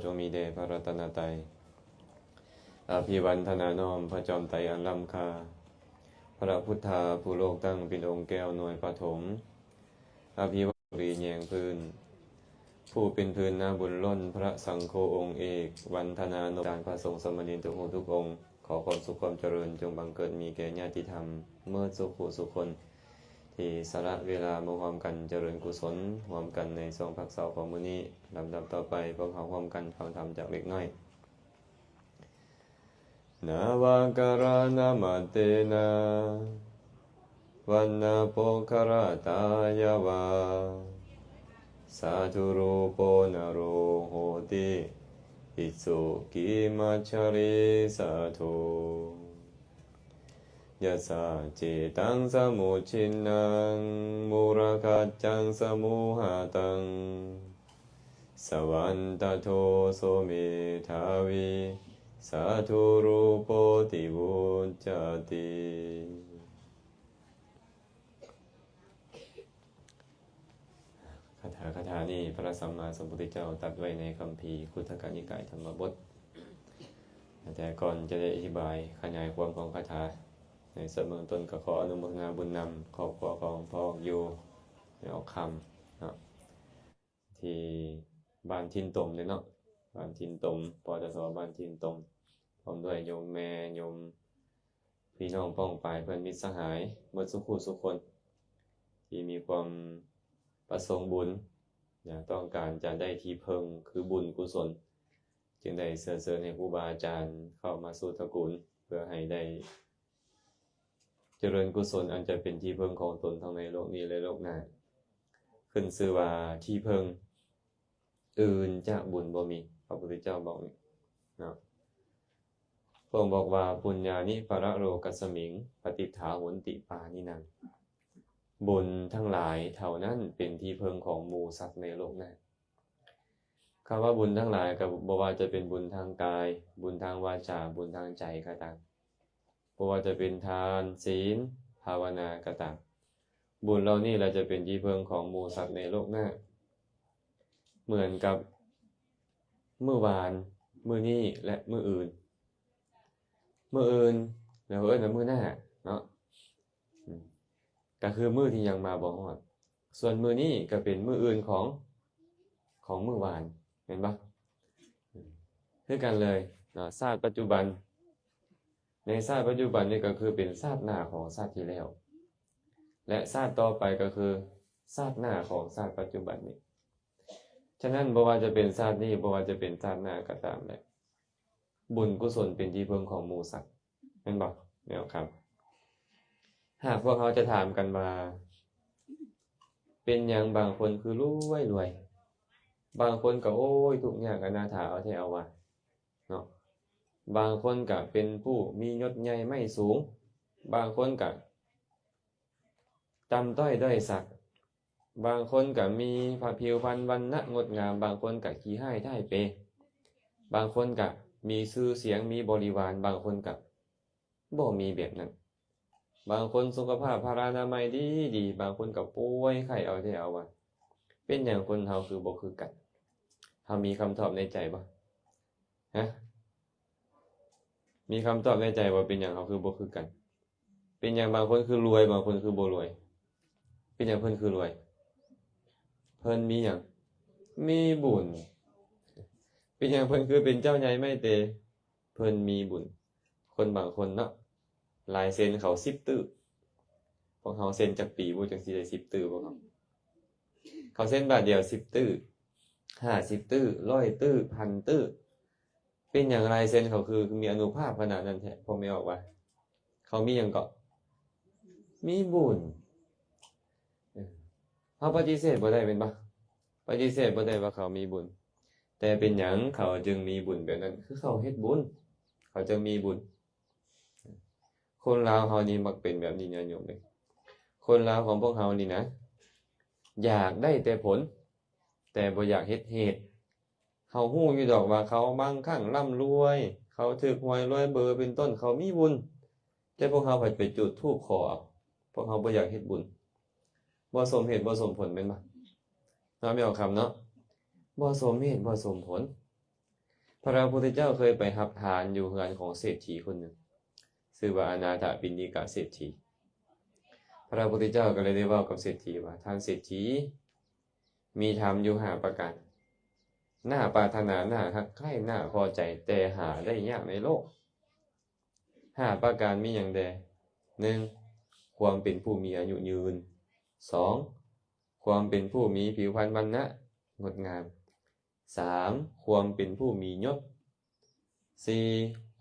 ຈົ່ງມີແດ່ພະລັດຕະນະໄຕ. ອະພິວັນທະນານ້ອມພະຈອມໄຕອັນລ້ຳຄ່າ, ພະພຸດທາຜູ້ໂລກຕັ້ງເປັນອົງແກ້ວໜ່ວຍປະຖົມ. ອະພິວາດດີແຍງພື້ນ, ຜູ້ເປັນພື້ນນາບຸນລົ້ນ, ພະສັງໂຄອົງເອກ, ວັນທະນານົບຕານພະສົງສາມະເນນທຸກຮູບທຸກອົງ. ຂໍຄວາມສຸກຄວາມຈະເລີນຈົ່ງບັງເກີດມີແກ່ຍາດຕິທຳເໝິດສູ່ຄູ່ສູ່ຄົນ ທີ່ສະຫຼະເວລາມາຮ່ວມກັນຈະເລີນກຸສົນຮ່ວມກັນໃນຊ່ວງພັກເຊົາຂອງມື້ນີ້. ລຳດັບຕໍ່ໄປ ພວກເຮົາຮ່ວມກັນຟັງທຳຈັກເລັກນ້ອຍ. ນາວະກາລານະມະເຕນະ ວັນນະໂປຄະລະຕາຍະວາ ສາທຸຣູໂປນະໂລໂຫຕິ ພິກຂຸກີມາຈະລີສາທຸ. ຍະສະເຈຕັງສະມຸດຈິນນັງ ມູລະຄັດຈັງສະມູຫະຕັງ ສະວັນຕະໂທ ໂສເມທາວີ ສາທຸຣູໂປຕິວຸດຈະຕິ. ຄາຖາ ຄາຖານີ້ພະສຳມາສຳພຸດທະເຈົ້າຕັດໄວ້ໃນຄຳພີຄຸດທະກະນິກາຍທຳມະບົດ. ແຕ່ກ່ອນຈະໄດ້ອະທິບາຍຂະຫຍາຍຄວາມຂອງຄາຖາ ໃນສ່ວນເບື້ອງຕົ້ນກໍຂໍອະນຸໂມທະນາບຸນນຳຄອບຄົວຂອງພໍ່ຢູ່ ແມ່ອອກຄຳເນາະ ທີ່ບ້ານຖິ່ນຕົມເດ້ເນາະ, ບ້ານຖິ່ນຕົມ ປຕທ ບ້ານຖິ່ນຕົມ ພ້ອມດ້ວຍໂຍມແມ່ ໂຍມ ພີ່ນ້ອງປ້ອງປາຍເພື່ອນມິດສະຫາຍເໝິດສູ່ຄູ່ສູ່ຄົນ ທີ່ມີຄວາມປະສົງບຸນ ຢາກຕ້ອງການຈະໄດ້ທີ່ເພິ່ງຄືບຸນກຸສົນ, ຈຶ່ງໄດ້ເຊື້ອເຊີນໃຫ້ຄູບາອາຈານເຂົ້າມາສູ່ຕະກຸນ ເພື່ອໃຫ້ໄດ້ຈະເລີນກຸສົນອັນຈະເປັນທີ່ເພິ່ງຂອງຕົນທັງໃນໂລກນີ້ ແລະ ໂລກໜ້າ. ຂຶ້ນຊື່ວ່າທີ່ເພິ່ງ ອື່ນຈາກບຸນບໍ່ມີ, ພະພຸດທະເຈົ້າບອກນີ້ເນາະ. ພະອົງບອກວ່າ ປຸນຍານິປະລະໂລກັດສະມິງ ປະຕິດຖາໂຫນຕິປານິນັງ. ບຸນທັງຫຼາຍເທົ່ານັ້ນເປັນທີ່ເພິ່ງຂອງໝູ່ສັດໃນໂລກໜ້າ. ຄຳວ່າບຸນທັງຫຼາຍກໍບໍ່ວ່າຈະເປັນບຸນທາງກາຍ, ບຸນທາງວາຈາ, ບຸນທາງໃຈກໍຕາມ. ບໍ່ວ່າຈະເປັນທານ, ສິນ, ພາວະນາກໍຕາມ, ບຸນເຫຼົ່ານີ້ລະຈະເປັນທີ່ເພິ່ງຂອງໝູ່ສັດໃນໂລກໜ້າ ເໝືອນກັບມື້ວານ, ມື້ນີ້ ແລະ ມື້ອື່ນ. ມື້ອື່ນ ແລ້ວເອີ້ນວ່າມື້ໜ້າເນາະ, ອືມ ກໍຄືມື້ທີ່ຍັງມາບໍ່ຮອດ. ສ່ວນມື້ນີ້ກໍເປັນມື້ອື່ນຂອງ ຂອງມື້ວານ ແມ່ນບໍ່? ອືມ ຄືກັນເລີຍເນາະ. ຊາດປັດຈຸບັນ ໃນຊາດປັດຈຸບັນນີ້ກໍຄືເປັນຊາດໜ້າຂອງຊາດທີ່ແລ້ວ ແລະ ຊາດຕໍ່ໄປກໍຄືຊາດໜ້າຂອງຊາດປັດຈຸບັນນີ້. ສະນັ້ນ ບໍ່ວ່າຈະເປັນຊາດນີ້ ບໍ່ວ່າຈະເປັນຊາດໜ້າກໍຕາມແຫຼະ ບຸນກຸສົນເປັນທີ່ເພິ່ງຂອງໝູ່ສັດ ແມ່ນບໍ່? ແມ່ນຄັບ. ຫາກພວກເຮົາຈະຖາມກັນວ່າ ເປັນຫຍັງບາງຄົນຄືລວຍໆ? ບາງຄົນກໍ ໂອ້ຍ ທຸກຍາກອະນາຖາເອົາແທ້ເອົາວ່າເນາະ, ບາງຄົນກໍເປັນຜູ້ມີຍົດໃຫຍ່ໄໝ້ສູງ, ບາງຄົນກໍຕ່ຳຕ້ອຍດ້ອຍສັກ, ບາງຄົນກໍມີພະຜິວພັນວັນນະງົດງາມ, ບາງຄົນກໍຂີ້ຮ້າຍທ້າຍເປ, ບາງຄົນກໍມີຊື່ສຽງ ມີບໍລິວານ, ບາງຄົນກໍບໍ່ມີແບບນັ້ນ. ບາງຄົນສຸຂະພາບພະລານາໄມດີໆ, ບາງຄົນກໍປ່ວຍໄຂ້ເອົາແທ້ເອົາວ່າ. ເປັນຫຍັງຄົນເຮົາຄືບໍ່ຄືກັນ? ເຮົາມີຄຳຕອບໃນໃຈບໍ່? ຮະ? ມີຄຳຕອບໃນໃຈບໍ່ ເປັນຫຍັງເຮົາຄືບໍ່ຄືກັນ? ເປັນຫຍັງບາງຄົນຄືລວຍ ບາງຄົນຄືບໍ່ລວຍ? ເປັນຫຍັງເພິ່ນຄືລວຍ? ເພິ່ນມີຫຍັງ? ມີບຸນ. ເປັນຫຍັງເພິ່ນຄືເປັນເຈົ້າໃຫຍ່ໄມ້ເຕ? ເພິ່ນມີບຸນ. ຄົນບາງຄົນເນາະ ລາຍເຊັນເຂົາສິບຕື້. ພວກເຮົາເຊັນຈັກປີບໍ່ ຈັ່ງຊິໄດ້ສິບຕື້ພວກເຮົາ? ເຂົາເຊັນບາດດຽວສິບຕື້, ຫ້າສິບຕື້, ຮ້ອຍຕື້, ພັນຕື້. ເປັນຫຍັງລາຍເຊັນເຂົາຄື ຄືມີອານຸພາບຂະໜາດນັ້ນແທ້? ເພາະແມ່ອອກວ່າ ເຂົາມີຫຍັງເກາະ? ມີບຸນ. ເອີ ເຮົາປະຕິເສດບໍ່ໄດ້ແມ່ນບໍ່? ປະຕິເສດບໍ່ໄດ້ວ່າເຂົາມີບຸນ. ແຕ່ເປັນຫຍັງເຂົາຈຶ່ງມີບຸນແບບນັ້ນ? ຄືເຂົາເຮັດບຸນ ເຂົາຈຶ່ງມີບຸນ. ຄົນລາວເຮົານີ້ມັກເປັນແບບນີ້ ຍາດໂຍມເອີຍ. ຄົນລາວຂອງພວກເຮົານີ້ນະ ຢາກໄດ້ແຕ່ຜົນ ແຕ່ບໍ່ຢາກເຮັດເຫດ. ເຮົາຮູ້ຢູ່ດອກວ່າເຂົາບາງຄັ້ງລ່ຳລວຍ, ເຂົາຖືກຫວຍລວຍເບີເປັນຕົ້ນ, ເຂົາມີບຸນ, ແຕ່ພວກເຮົາພັດໄປຈູດທູບຂໍເອົາ. ພວກເຮົາບໍ່ຢາກເຮັດບຸນ. ບໍ່ສົມເຫດບໍ່ສົມຜົນແມ່ນບໍ່? ເນາະ ແມ່ອອກຄຳເນາະ, ບໍ່ສົມເຫດບໍ່ສົມຜົນ. ພະພຸດທະເຈົ້າເຄີຍໄປຮັບທານຢູ່ເຮືອນຂອງເສດຖີຄົນໜຶ່ງ ຊື່ວ່າອະນາຖະປິນດິກະເສດຖີ. ພະພຸດທະເຈົ້າກໍເລີຍໄດ້ເວົ້າກັບເສດຖີວ່າ ທ່ານເສດຖີ, ມີທຳຢູ່ຫ້າປະການ ໜ້າປາດຖະໜາ, ໜ້າຮັກໃຄ່, ໜ້າພໍໃຈ, ແຕ່ຫາໄດ້ຍາກໃນໂລກ. ຫ້າປະການມີຫຍັງແດ່? ໜຶ່ງ ຄວາມເປັນຜູ້ມີອາຍຸຍືນ. ສອງ ຄວາມເປັນຜູ້ມີຜິວພັນວັນນະງົດງາມ. ສາມ ຄວາມເປັນຜູ້ມີຍົດ. ສີ່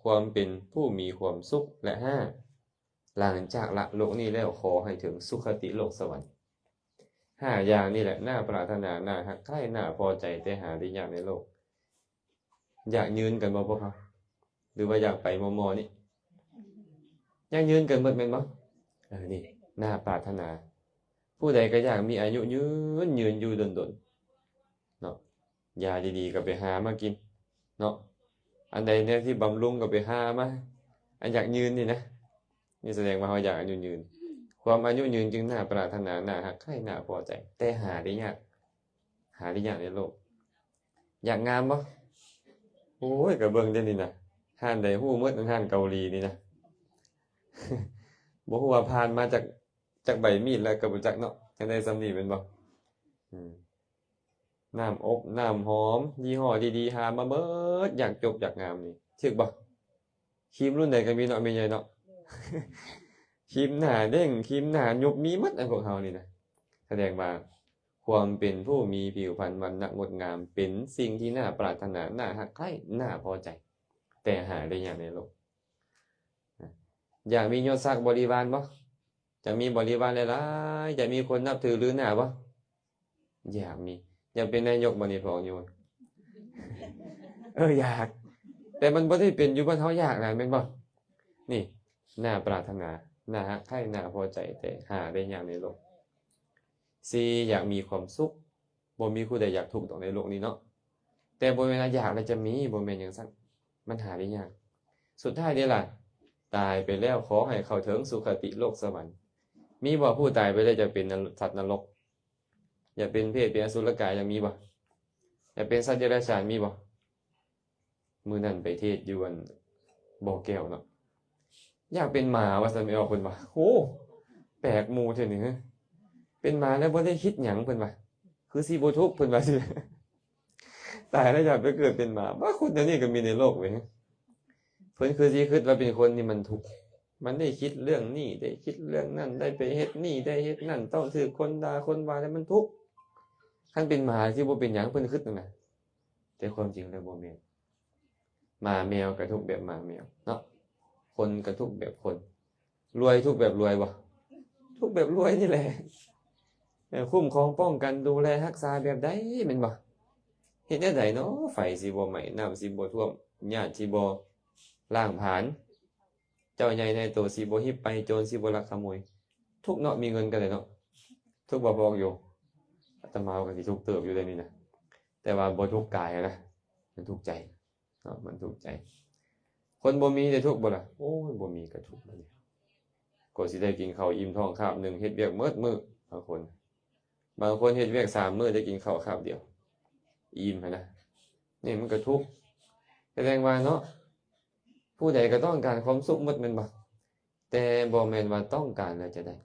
ຄວາມເປັນຜູ້ມີຄວາມສຸກ. ແລະ ຫ້າ ຫຼັງຈາກລະໂລກນີ້ແລ້ວ ຂໍໃຫ້ເຖິງສຸຄະຕິໂລກສະຫວັນ. ຫ້າຢ່າງນີ້ແຫຼະ ໜ້າປາດຖະໜາ, ໜ້າຮັກໃຄ່, ໜ້າພໍໃຈ, ແຕ່ຫາໄດ້ຍາກໃນໂລກ. ຢາກຍືນກັນບໍ່ພວກເຮົາ? ຫຼືວ່າຢາກໄປມໍ່ໆນີ້? ຢາກຍືນກັນໝົດແມ່ນບໍ່? ເອີ ນີ້ ໜ້າປາດຖະໜາ. ຜູ້ໃດກໍຢາກມີອາຍຸຍືນ, ຍືນຢູ່ດົນໆເນາະ. ຢາດີໆກໍໄປຫາມາກິນເນາະ, ອັນໃດແນວທີ່ບຳລຸງກໍໄປຫາມາ. ອັນຢາກຍືນນີ້ນະ, ນີ້ສະແດງວ່າເຮົາຢາກອາຍຸຍືນ. ຄວາມອາຍຸຍືນຈຶ່ງໜ້າປາດຖະໜາ, ໜ້າຮັກໃຄ່, ໜ້າພໍໃຈ, ແຕ່ຫາໄດ້ຍາກ, ຫາໄດ້ຍາກໃນໂລກ. ຢາກງາມບໍ່? ໂອ້ຍ ກໍເບິ່ງເດນີ້ນະ, ຮ້ານໃດຮູ້ໝົດ, ຮ້ານເກົາຫຼີນີ້ນະ. ບໍ່ຮູ້ວ່າຜ່ານມາຈັກ, ຈັກໃບມີດແລ້ວກໍບໍ່ຈັກເນາະ, ຈັ່ງໄດ້ສ່ຳນີ້ແມ່ນບໍ່? ອືມ ນ້ຳອົບນ້ຳຫອມ ຍີ່ຫໍ້ດີໆ ຫາມາເບີດ, ຢາກຈົບຢາກງາມນີ້ ຖືກບໍ່? ຄຣີມລຸ້ນໃດກໍມີເນາະ ແມ່ໃຫຍ່ເນາະ. ຄຣີມໜ້າເດັ່ງ, ຄຣີມໜ້າຍຸບ, ມີໝົດ ອັນພວກເຮົານີ້ນະ. ສະແດງວ່າຄວາມເປັນຜູ້ມີຜິວພັນວັນນະງົດງາມ ເປັນສິ່ງທີ່ໜ້າປາດຖະໜາ, ໜ້າຮັກໃຄ່, ໜ້າພໍໃຈ, ແຕ່ຫາໄດ້ຍາກໃນໂລກ. ຢາກມີຍົດສັກບໍລິວານບໍ່? ຢາກມີບໍລິວານຫຼາຍໆ, ຢາກມີຄົນນັບຖືລືໜ້າບໍ່? ຢາກມີ. ຢາກເປັນນາຍົກບໍ່ນີ້ ພວກຢູ່? ເອີ ຢາກ, ແຕ່ມັນບໍ່ໄດ້ເປັນຢູ່ບ່ອນເຮົາຢາກນະ ແມ່ນບໍ່? ນີ້ ໜ້າປາດຖະໜາ, ໜ້າຮັກໃຄ່, ໜ້າພໍໃຈ, ແຕ່ຫາໄດ້ຍາກໃນໂລກ. ສີ່ ຢາກມີຄວາມສຸກ. ບໍ່ມີຜູ້ໃດຢາກທຸກດອກໃນໂລກນີ້ເນາະ, ແຕ່ບໍ່ແມ່ນວ່າຢາກແລ້ວຈະມີ, ບໍ່ແມ່ນຈັ່ງຊັ້ນ, ມັນຫາໄດ້ຍາກ. ສຸດທ້າຍເດລະ? ຕາຍໄປແລ້ວຂໍໃຫ້ເຂົ້າເຖິງສຸຄະຕິໂລກສະຫວັນ. ມີບໍ່ຜູ້ຕາຍໄປແລ້ວຢາກເປັນນະ, ສັດນະລົກ? ຢາກເປັນເປດ ເປັນອະສຸລະກາຍ, ຢາກມີບໍ່? ຢາກເປັນສັດເດຍລະສານ, ມີບໍ່? ມື້ນັ້ນໄປເທດຢູ່ອັນບໍ່ແກ້ວເນາະ, ຢາກເປັນໝາວ່າຊັ້ນ ແມ່ອອກເພິ່ນວ່າ. ໂອ້ ແປກໝູ່ແທ້ນີ້, ເປັນໝາແລ້ວບໍ່ໄດ້ຄິດຫຍັງເພິ່ນວ່າ, ຄືຊິບໍ່ທຸກເພິ່ນວ່າ. ຕາຍແລ້ວຢາກໄປເກີດເປັນໝາ, ວ່າຄົນແນວນີ້ກໍມີໃນໂລກເວີຍ. ເພິ່ນຄືຊິຄິດວ່າເປັນຄົນທີ່ມັນທຸກ, ມັນໄດ້ຄິດເລື່ອງນີ້ ໄດ້ຄິດເລື່ອງນັ້ນ, ໄດ້ໄປເຮັດນີ້ ໄດ້ເຮັດນັ້ນ, ຕ້ອງຖືກຄົນດ່າຄົນວ່າ ແລ້ວມັນທຸກ. ຄັນເປັນໝາຊິບໍ່ເປັນຫຍັງ ເພິ່ນຄິດນັ້ນນະ. ແຕ່ຄວາມຈິງແລ້ວບໍ່ແມ່ນ. ໝາແມວກໍທຸກແບບໝາແມວເນາະ, ຄົນກໍທຸກແບບຄົນ. ລວຍທຸກແບບລວຍບໍ່? ທຸກແບບລວຍນີ້ແຫຼະ. ເອີ ຄຸ້ມຄອງປ້ອງກັນດູແລຮັກສາແບບໃດແມ່ນບໍ່? ເຮັດແນວໃດເນາະ ໄຟຊິບໍ່ໄໝ້, ນ້ຳຊິບໍ່ຖ້ວມ, ຍາດຊິບໍ່ລ້າງຜານ, ເຈົ້າໃຫຍ່ໃຫຍ່ໂຕຊິບໍ່ຮິບໄປ, ໂຈນຊິບໍ່ລັກຂະໂມຍ. ທຸກເນາະ, ມີເງິນກໍໄດ້ເນາະ. ທຸກບໍ່ພອກຢູ່? ອາດຕະມາກໍຊິທຸກເຕີບຢູ່ເດ້ນີ້ນະ, ແຕ່ວ່າບໍ່ທຸກກາຍນະ, ມັນທຸກໃຈເນາະ, ມັນທຸກໃຈ. ຄົນບໍ່ມີໄດ້ທຸກບໍ່ລະ? ໂອ້ຍ ບໍ່ມີກໍທຸກບາດນີ້. ກວ່າຊິໄດ້ກິນເຂົ້າອີ່ມທ້ອງຄາບໜຶ່ງ, ເຮັດວຽກໝົດມື້. ບາງຄົນ, ບາງຄົນເຮັດວຽກສາມມື້ໄດ້ກິນເຂົ້າຄາບດຽວ, ອີ່ມຫັ້ນນະ. ນີ້ມັນກໍທຸກ. ສະແດງວ່າເນາະ, ຜູ້ໃດກໍຕ້ອງການຄວາມສຸກໝົດແມ່ນບໍ່? ແຕ່ບໍ່ແມ່ນວ່າຕ້ອງການແລ້ວຈະໄດ້.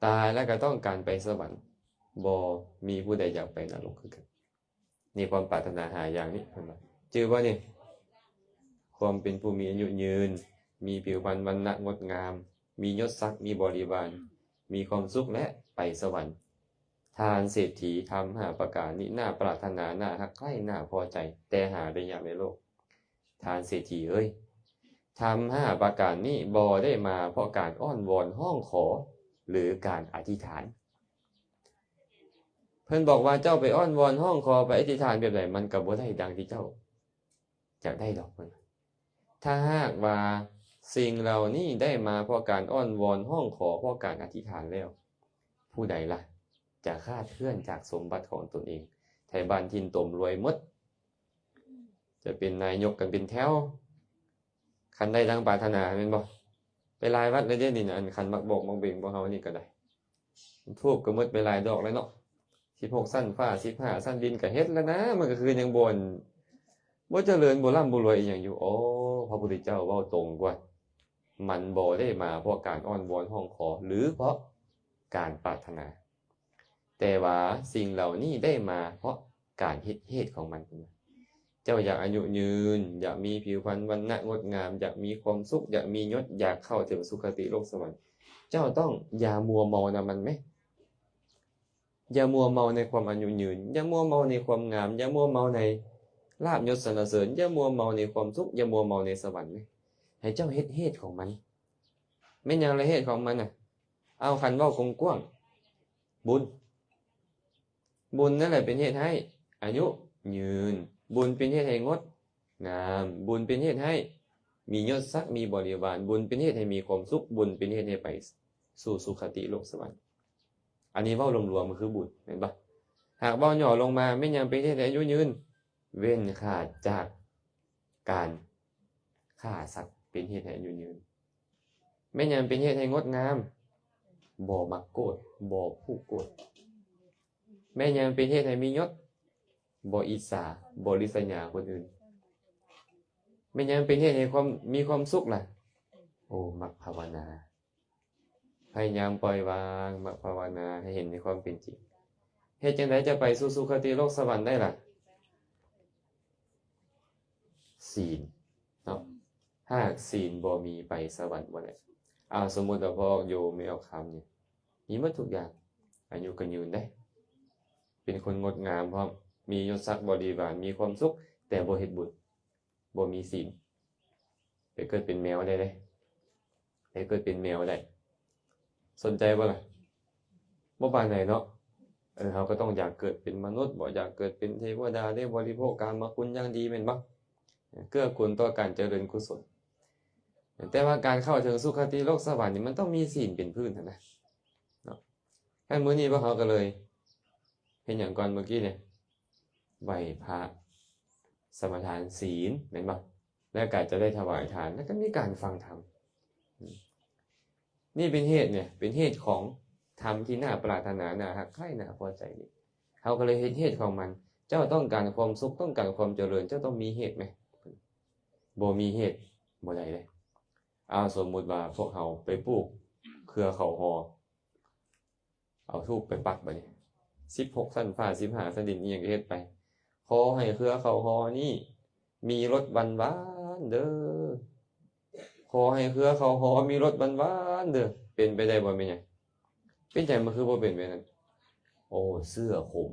ຕາຍແລ້ວກໍຕ້ອງການໄປສະຫວັນ, ບໍ່ມີຜູ້ໃດຢາກໄປນະລົກຄືກັນ. ນີ້ຄວາມປາດຖະໜາຫ້າຢ່າງນີ້ ເພິ່ນວ່າ. ຈື່ບໍ່ນີ້? ຄວາມເປັນຜູ້ມີອາຍຸຍືນ, ມີຜິວພັນວັນນະງົດງາມ, ມີຍົດສັກ, ມີບໍລິວານ, ມີຄວາມສຸກ ແລະ ໄປສະຫວັນ. ທ່ານເສດຖີ, ທຳຫ້າປະການນີ້ໜ້າປາດຖະໜາ, ໜ້າຮັກໃຄ່, ໜ້າພໍໃຈ, ແຕ່ຫາໄດ້ຍາກໃນໂລກ. ທ່ານເສດຖີເອີຍ, ທຳຫ້າປະການນີ້ບໍ່ໄດ້ມາເພາະການອ້ອນວອນຮ້ອງຂໍ ຫຼື ການອະທິຖານ. ເພິ່ນບອກວ່າເຈົ້າໄປອ້ອນວອນຮ້ອງຂໍ, ໄປອະທິຖານແບບໃດ ມັນກໍບໍ່ໄດ້ດັ່ງທີ່ເຈົ້າຢາກໄດ້ດອກ ເພິ່ນວ່າ. ຖ້າຫາກວ່າສິ່ງເຫຼົ່ານີ້ໄດ້ມາເພາະການອ້ອນວອນຮ້ອງຂໍ, ເພາະການອະທິຖານແລ້ວ, ຜູ້ໃດລະຈະຄາດເຄື່ອນຈາກສົມບັດຂອງຕົນເອງ, ໄທບ້ານຖິ່ນຕົມລວຍໝົດ, ຈະເປັນນາຍົກກັນເປັນແຖວ. ຄັນໄດ້ດັ່ງປາດຖະໜາແມ່ນບໍ່? ໄປຫຼາຍວັດແລ້ວເດ້ນີ້ນະ, ອັນຄັນໝາກບອກໝາກເບັງພວກເຮົານີ້ກໍໄດ້. ທູບກໍໝົດໄປຫຼາຍດອກແລ້ວເນາະ, ສິບຫົກຊັ້ນຟ້າ, ສິບຫ້າຊັ້ນດິນກໍເຮັດແລ້ວນະ, ມັນກໍຄືຍັງບໍ່ ບໍ່ຈະເລີນ ບໍ່ລ່ຳບໍ່ລວຍອີ່ຫຍັງຢູ່. ອໍ ພະພຸດທະເຈົ້າເວົ້າຕົງກວ່າ, ມັນບໍ່ໄດ້ມາເພາະການອ້ອນວອນຮ້ອງຂໍ ຫຼື ເພາະການປາດຖະໜາ, ແຕ່ວ່າສິ່ງເຫຼົ່ານີ້ໄດ້ມາເພາະການເຮັດເຫດຂອງມັນ. ເຈົ້າຢາກອາຍຸຍືນ, ຢາກມີຜິວພັນວັນນະງົດງາມ, ຢາກມີຄວາມສຸກ, ຢາກມີຍົດ, ຢາກເຂົ້າເຖິງສຸຄະຕິໂລກສະຫວັນ, ເຈົ້າຕ້ອງຢ່າມົວເມົານຳມັນແມ. ຢ່າມົວເມົາໃນຄວາມອາຍຸຍືນ, ຢ່າມົວເມົາໃນຄວາມງາມ, ຢ່າມົວເມົາໃນລາບຍົດສັນລະເສີນ, ຢ່າມົວເມົາໃນຄວາມສຸກ, ຢ່າມົວເມົາໃນສະຫວັນ. ໃຫ້ເຈົ້າເຮັດເຫດຂອງມັນ. ແມ່ນຫຍັງລະເຫດຂອງມັນນະ? ເອົາ ຄັນເວົ້າກວ້າງໆ, ບຸນ. ບຸນນັ້ນແຫຼະເປັນເຫດໃຫ້ອາຍຸຍືນ, ບຸນເປັນເຫດໃຫ້ງົດງາມ, ບຸນເປັນເຫດໃຫ້ມີຍົດສັກ ມີບໍລິວານ, ບຸນເປັນເຫດໃຫ້ມີຄວາມສຸກ, ບຸນເປັນເຫດໃຫ້ໄປສູ່ສຸຄະຕິໂລກສະຫວັນ. ອັນນີ້ເວົ້າລວມໆ ກໍຄືບຸນ ແມ່ນບໍ່? ຫາກເວົ້າຫຍໍ້ລົງມາ, ແມ່ນຫຍັງເປັນເຫດໃຫ້ອາຍຸຍືນ? ເວັ້ນຂາດຈາກການຂ້າສັດ ເປັນເຫດໃຫ້ອາຍຸຍືນ. ແມ່ນຫຍັງເປັນເຫດໃຫ້ງົດງາມ? ບໍ່ມັກໂກດ, ບໍ່ຜູກໂກດ. ແມ່ນຫຍັງເປັນເຫດໃຫ້ມີຍົດ? ບໍ່ອິດສາ, ບໍ່ລິສຍາຄົນອື່ນ. ແມ່ນຫຍັງເປັນເຫດໃຫ້ຄວາມ ມີຄວາມສຸກລະ? ໂອ້ ມັກພາວະນາ. ພະຍາຍາມປ່ອຍວາງ, ມັກພາວະນາໃຫ້ເຫັນໃນຄວາມເປັນຈິງ. ເຮັດຈັ່ງໃດຈະໄປສູ່ສຸຄະຕິໂລກສະຫວັນໄດ້ລະ? ສີນເນາະ. ຫາກສີນບໍ່ມີ ໄປສະຫວັນບໍ່ໄດ້. ເອົາ ສົມມຸດວ່າພວກໂຍມແມ່ອອກຄຳນີ້ ມີໝົດທຸກຢ່າງ, ອາຍຸກໍຍືນເດ້, ເປັນຄົນງົດງາມພ້ອມ, ມີຍົດສັກບໍລິວານ, ມີຄວາມສຸກ, ແຕ່ບໍ່ເຮັດບຸນ, ບໍ່ມີສີນ, ໄປເກີດເປັນແມວໄດ້ເດ້, ໄປເກີດເປັນແມວໄດ້. ສົນໃຈບໍ່ລະ? ບໍ່ປານໃດເນາະ. ເອີ ເຮົາກໍຕ້ອງຢາກເກີດເປັນມະນຸດບໍ, ຢາກເກີດເປັນເທວະດາເດ້, ບໍລິໂພກກາມະຄຸນຢ່າງດີແມ່ນບໍ່? ເກື້ອກູນຕໍ່ການຈະເລີນກຸສົນ. ແຕ່ວ່າການເຂົ້າເຖິງສຸຄະຕິໂລກສະຫວັນນີ້ ມັນຕ້ອງມີສີນເປັນພື້ນຫັ້ນນະເນາະ. ໃນມື້ນີ້ພວກເຮົາກໍເລີຍເຮັດຫຍັງກ່ອນເມື່ອກີ້ນີ້? ໄຫວ້ພະ, ສະມາທານ, ສີນ ແມ່ນບໍ່? ແລ້ວກໍຈະໄດ້ຖວາຍທານ, ແລ້ວກໍມີການຟັງທຳ. ນີ້ເປັນເຫດນີ້, ເປັນເຫດຂອງທຳທີ່ໜ້າປາດຖະໜາ, ໜ້າຮັກໃຄ່, ໜ້າພໍໃຈນີ້. ເຮົາກໍເລີຍເຮັດເຫດຂອງມັນ. ເຈົ້າຕ້ອງການຄວາມສຸກ, ຕ້ອງການຄວາມຈະເລີນ, ເຈົ້າຕ້ອງມີເຫດແມ. ບໍ່ມີເຫດບໍ່ໄດ້ເດ້. ເອົາ ສົມມຸດວ່າພວກເຮົາໄປປູກເຄືອເຂົ້າຫໍ່, ເອົາທູບໄປປັກບາດນີ້, ສິບຫົກຊັ້ນຟ້າ, ສິບຫ້າຊັ້ນດິນ, ອີ່ຫຍັງກໍເຮັດໄປ. ຂໍໃຫ້ເຄືອເຂົ້າຫໍ່ນີ້ມີລົດຫວານໆເດີ້, ຂໍໃຫ້ເຄືອເຂົ້າຫໍ່ມີລົດຫວານໆເດີ້. ເປັນໄປໄດ້ບໍ່ແມ່ນຫຍັງ? ເປັນຫຍັງມັນຄືບໍ່ເປັນແບບນັ້ນ? ໂອ້ ເຊື້ອຂົມ,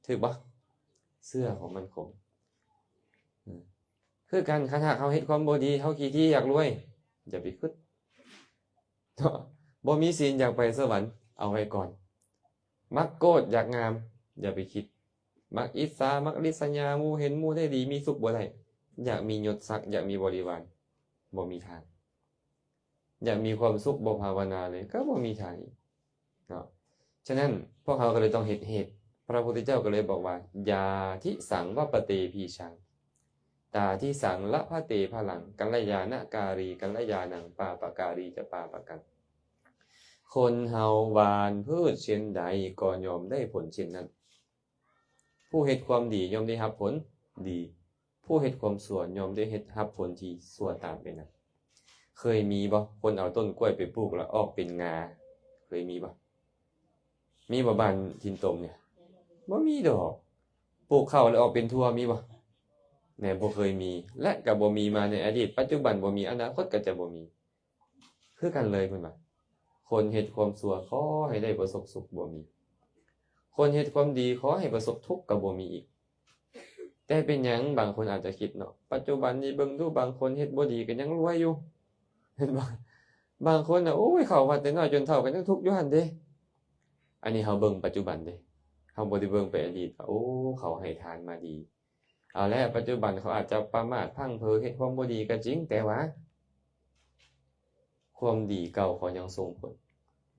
ຖືກບໍ່? ເຊື້ອຂອງມັນຂົມ. ຄືກັນ, ຄັນຫາກເຮົາເຮັດຄວາມບໍ່ດີ, ເຮົາຂີ້ຖີ່ຢາກລວຍ, ຢ່າໄປຄິດ. ເນາະ, ບໍ່ມີສິນຢາກໄປສະຫວັນ, ເອົາໄວ້ກ່ອນ. ມັກໂກດ, ຢາກງາມ, ຢ່າໄປຄິດ. ມັກອິດສາ, ມັກລິດສະຫຍາ, ໝູ່ເຫັນໝູ່ໄດ້ດີ, ມີສຸກບໍ່ໄດ້. ຢາກມີຍົດສັກ, ຢາກມີບໍລິວານ, ບໍ່ມີທາງ. ຢາກມີຄວາມສຸກ, ບໍ່ພາວະນາເລີຍ, ກໍບໍ່ມີທາງອີກ. ເນາະ, ສະນັ້ນ ພວກເຮົາກໍເລີຍຕ້ອງເຮັດເຫດ. ພະພຸດທະເຈົ້າກໍເລີຍບອກວ່າ ຢາທິສັງວະປະເຕພີຊັງ ຕາທິສັງລະພະເຕພະລັງ ກັນລະຍານະກາລີ ກັນລະຍານັງ ປາປະກາລີຈະປາປະກັງ. ຄົນເຮົາຫວ່ານພືດເຊັ່ນໃດ ກໍຍ່ອມໄດ້ຜົນເຊັ່ນນັ້ນ. ຜູ້ເຮັດຄວາມດີຍ່ອມໄດ້ຮັບຜົນດີ. ຜູ້ເຮັດຄວາມຊົ່ວຍ່ອມໄດ້ເຮັດ ຮັບຜົນທີ່ຊົ່ວຕາມໄປນຳ. ເຄີຍມີບໍ່ ຄົນເອົາຕົ້ນກ້ວຍໄປປູກແລ້ວອອກເປັນງາ? ເຄີຍມີບໍ່? ມີບໍ່ ບ້ານຖິ່ນຕົມນີ້? ບໍ່ມີດອກ. ປູກເຂົ້າແລ້ວອອກເປັນຖົ່ວ ມີບໍ່? ແນ່ ບໍ່ເຄີຍມີ ແລະ ກໍບໍ່ມີມາໃນອະດີດ, ປັດຈຸບັນບໍ່ມີ, ອະນາຄົດກໍຈະບໍ່ມີ. ຄືກັນເລີຍເພິ່ນວ່າ ຄົນເຮັດຄວາມຊົ່ວຂໍໃຫ້ໄດ້ປະສົບສຸກບໍ່ມີ, ຄົນເຮັດຄວາມດີຂໍໃຫ້ປະສົບທຸກກໍບໍ່ມີອີກ. ແຕ່ເປັນຫຍັງບາງຄົນອາດຈະຄິດເນາະ, ປັດຈຸບັນນີ້ເບິ່ງດູ ບາງຄົນເຮັດບໍ່ດີກໍຍັງລວຍຢູ່ ເຫັນບໍ່? ບາງຄົນນະ ໂອ້ຍ ເຂົ້າວັດແຕ່ນ້ອຍຈົນເຖົ້າກໍຍັງທຸກຢູ່ຫັ້ນເດ້. ອັນນີ້ເຮົາເບິ່ງປັດຈຸບັນເດ້, ເຮົາບໍ່ໄດ້ເບິ່ງໄປອະດີດວ່າ ໂອ້ ເຂົາໃຫ້ທານມາດີ. ເອົາແຫຼະ ປັດຈຸບັນເຂົາອາດຈະປະໝາດພລັ້ງເຜີ ເຮັດຄວາມບໍ່ດີກໍຈິງ, ແຕ່ວ່າຄວາມດີເກົ່າເຂົາຍັງສົ່ງຜົນ.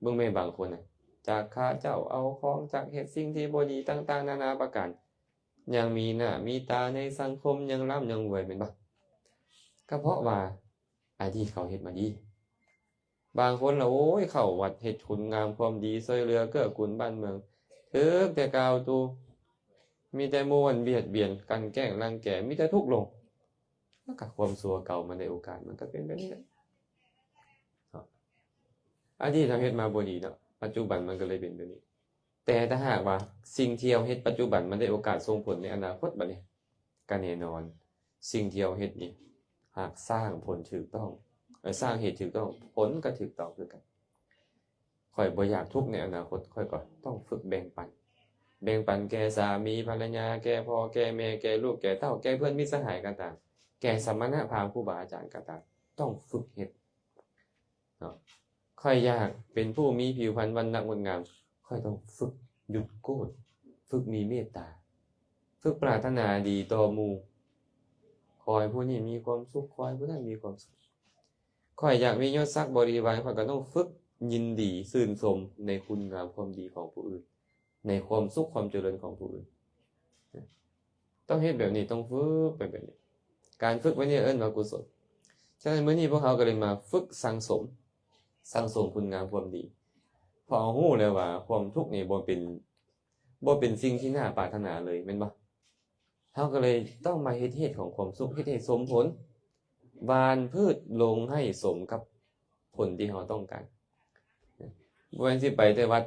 ເບິ່ງແມ້ບາງຄົນນະ ຈັກຂ້າເຈົ້າເອົາຂອງ, ຈັກເຮັດສິ່ງທີ່ບໍ່ດີຕ່າງໆນານາປະການ, ຍັງມີໜ້າມີຕາໃນສັງຄົມ, ຍັງລ່ຳຍັງລວຍ, ແມ່ນບໍ່? ກໍເພາະວ່າອະດີດເຂົາເຮັດມາດີ. ບາງຄົນລະ ໂອ້ຍ ເຂົ້າວັດເຮັດຄຸນງາມຄວາມດີ ຊ່ວຍເຫຼືອເກື້ອກູນບ້ານເມືອງ, ຖືກແຕ່ກ່າວຕູ ມີແຕ່ໝູ່ມັນບຽດບຽນ, ກັ່ນແກ້ງ, ລັງແກ, ມີແຕ່ທຸກລົງ. ແລ້ວກໍຄວາມຊົ່ວເກົ່າມັນໄດ້ໂອກາດ, ມັນກໍເປັນແບບນີ້ແຫຼະເນາະ. ອະດີດເຮົາເຮັດມາບໍ່ດີເນາະ, ປັດຈຸບັນມັນກໍເລີຍເປັນແບບນີ້. ແຕ່ຖ້າຫາກວ່າສິ່ງທີ່ເຮົາເຮັດປັດຈຸບັນມັນໄດ້ໂອກາດສົ່ງຜົນໃນອະນາຄົດ, ບັດນີ້ກໍແນ່ນອນ, ສິ່ງທີ່ເຮົາເຮັດນີ້ ຫາກສ້າງຜົນຖືກຕ້ອງ, ເອີ, ສ້າງເຫດຖືກຕ້ອງ, ຜົນກໍຖືກຕ້ອງຄືກັນ. ຂ້ອຍບໍ່ຢາກທຸກໃນອະນາຄົດ, ຂ້ອຍກໍຕ້ອງຝຶກແບ່ງປັນ, ແບ່ງປັນແກ່ສາມີພັນລະຍາ, ແກ່ພໍ່ແກ່ແມ່, ແກ່ລູກແກ່ເຕົ້າ, ແກ່ເພື່ອນມິດສະຫາຍກໍຕາມ, ແກ່ສະມະນະພາມຄູບາອາຈານກໍຕາມ, ຕ້ອງຝຶກເຮັດເນາະ. ຂ້ອຍຢາກເປັນຜູ້ມີຜິວພັນວັນນະງົດງາມ, ຂ້ອຍຕ້ອງຝຶກຢຸດໂກດ, ຝຶກມີເມດຕາ, ຝຶກປາດຖະໜາດີຕໍ່ໝູ່, ຂໍໃຫ້ຜູ້ນີ້ມີຄວາມສຸກ, ຂໍໃຫ້ຜູ້ນັ້ນມີຄວາມສຸກ. ຂ້ອຍຢາກມີຍົດສັກບໍລິວານ, ຂ້ອຍກໍຕ້ອງຝຶກຍິນດີຊື່ນຊົມໃນຄຸນງາມຄວາມດີຂອງຜູ້ອື່ນ, ໃນຄວາມສຸກຄວາມຈະເລີນຂອງຜູ້ອື່ນ. ຕ້ອງເຮັດແບບນີ້, ຕ້ອງຝຶກໄປແບບນີ້. ການຝຶກແບບນີ້ເອີ້ນວ່າກຸສົນ. ສະນັ້ນ ມື້ນີ້ພວກເຮົາກໍເລີຍມາຝຶກສັ່ງສົມ, ສັ່ງສົມຄຸນງາມຄວາມດີ. ເພາະເຮົາຮູ້ແລ້ວວ່າຄວາມທຸກນີ້ບໍ່ເປັນ, ບໍ່ເປັນສິ່ງທີ່ໜ້າປາດຖະໜາເລີຍ, ແມ່ນບໍ່? ເຮົາກໍເລີຍຕ້ອງມາເຮັດເຫດຂອງຄວາມສຸກ, ເຮັດໃຫ້ສົມຜົນ, ຫວ່ານພືດລົງໃຫ້ສົມກັບຜົນທີ່ເຮົາຕ້ອງການ. ບໍ່ແມ່ນຊິໄປແຕ່ວັດ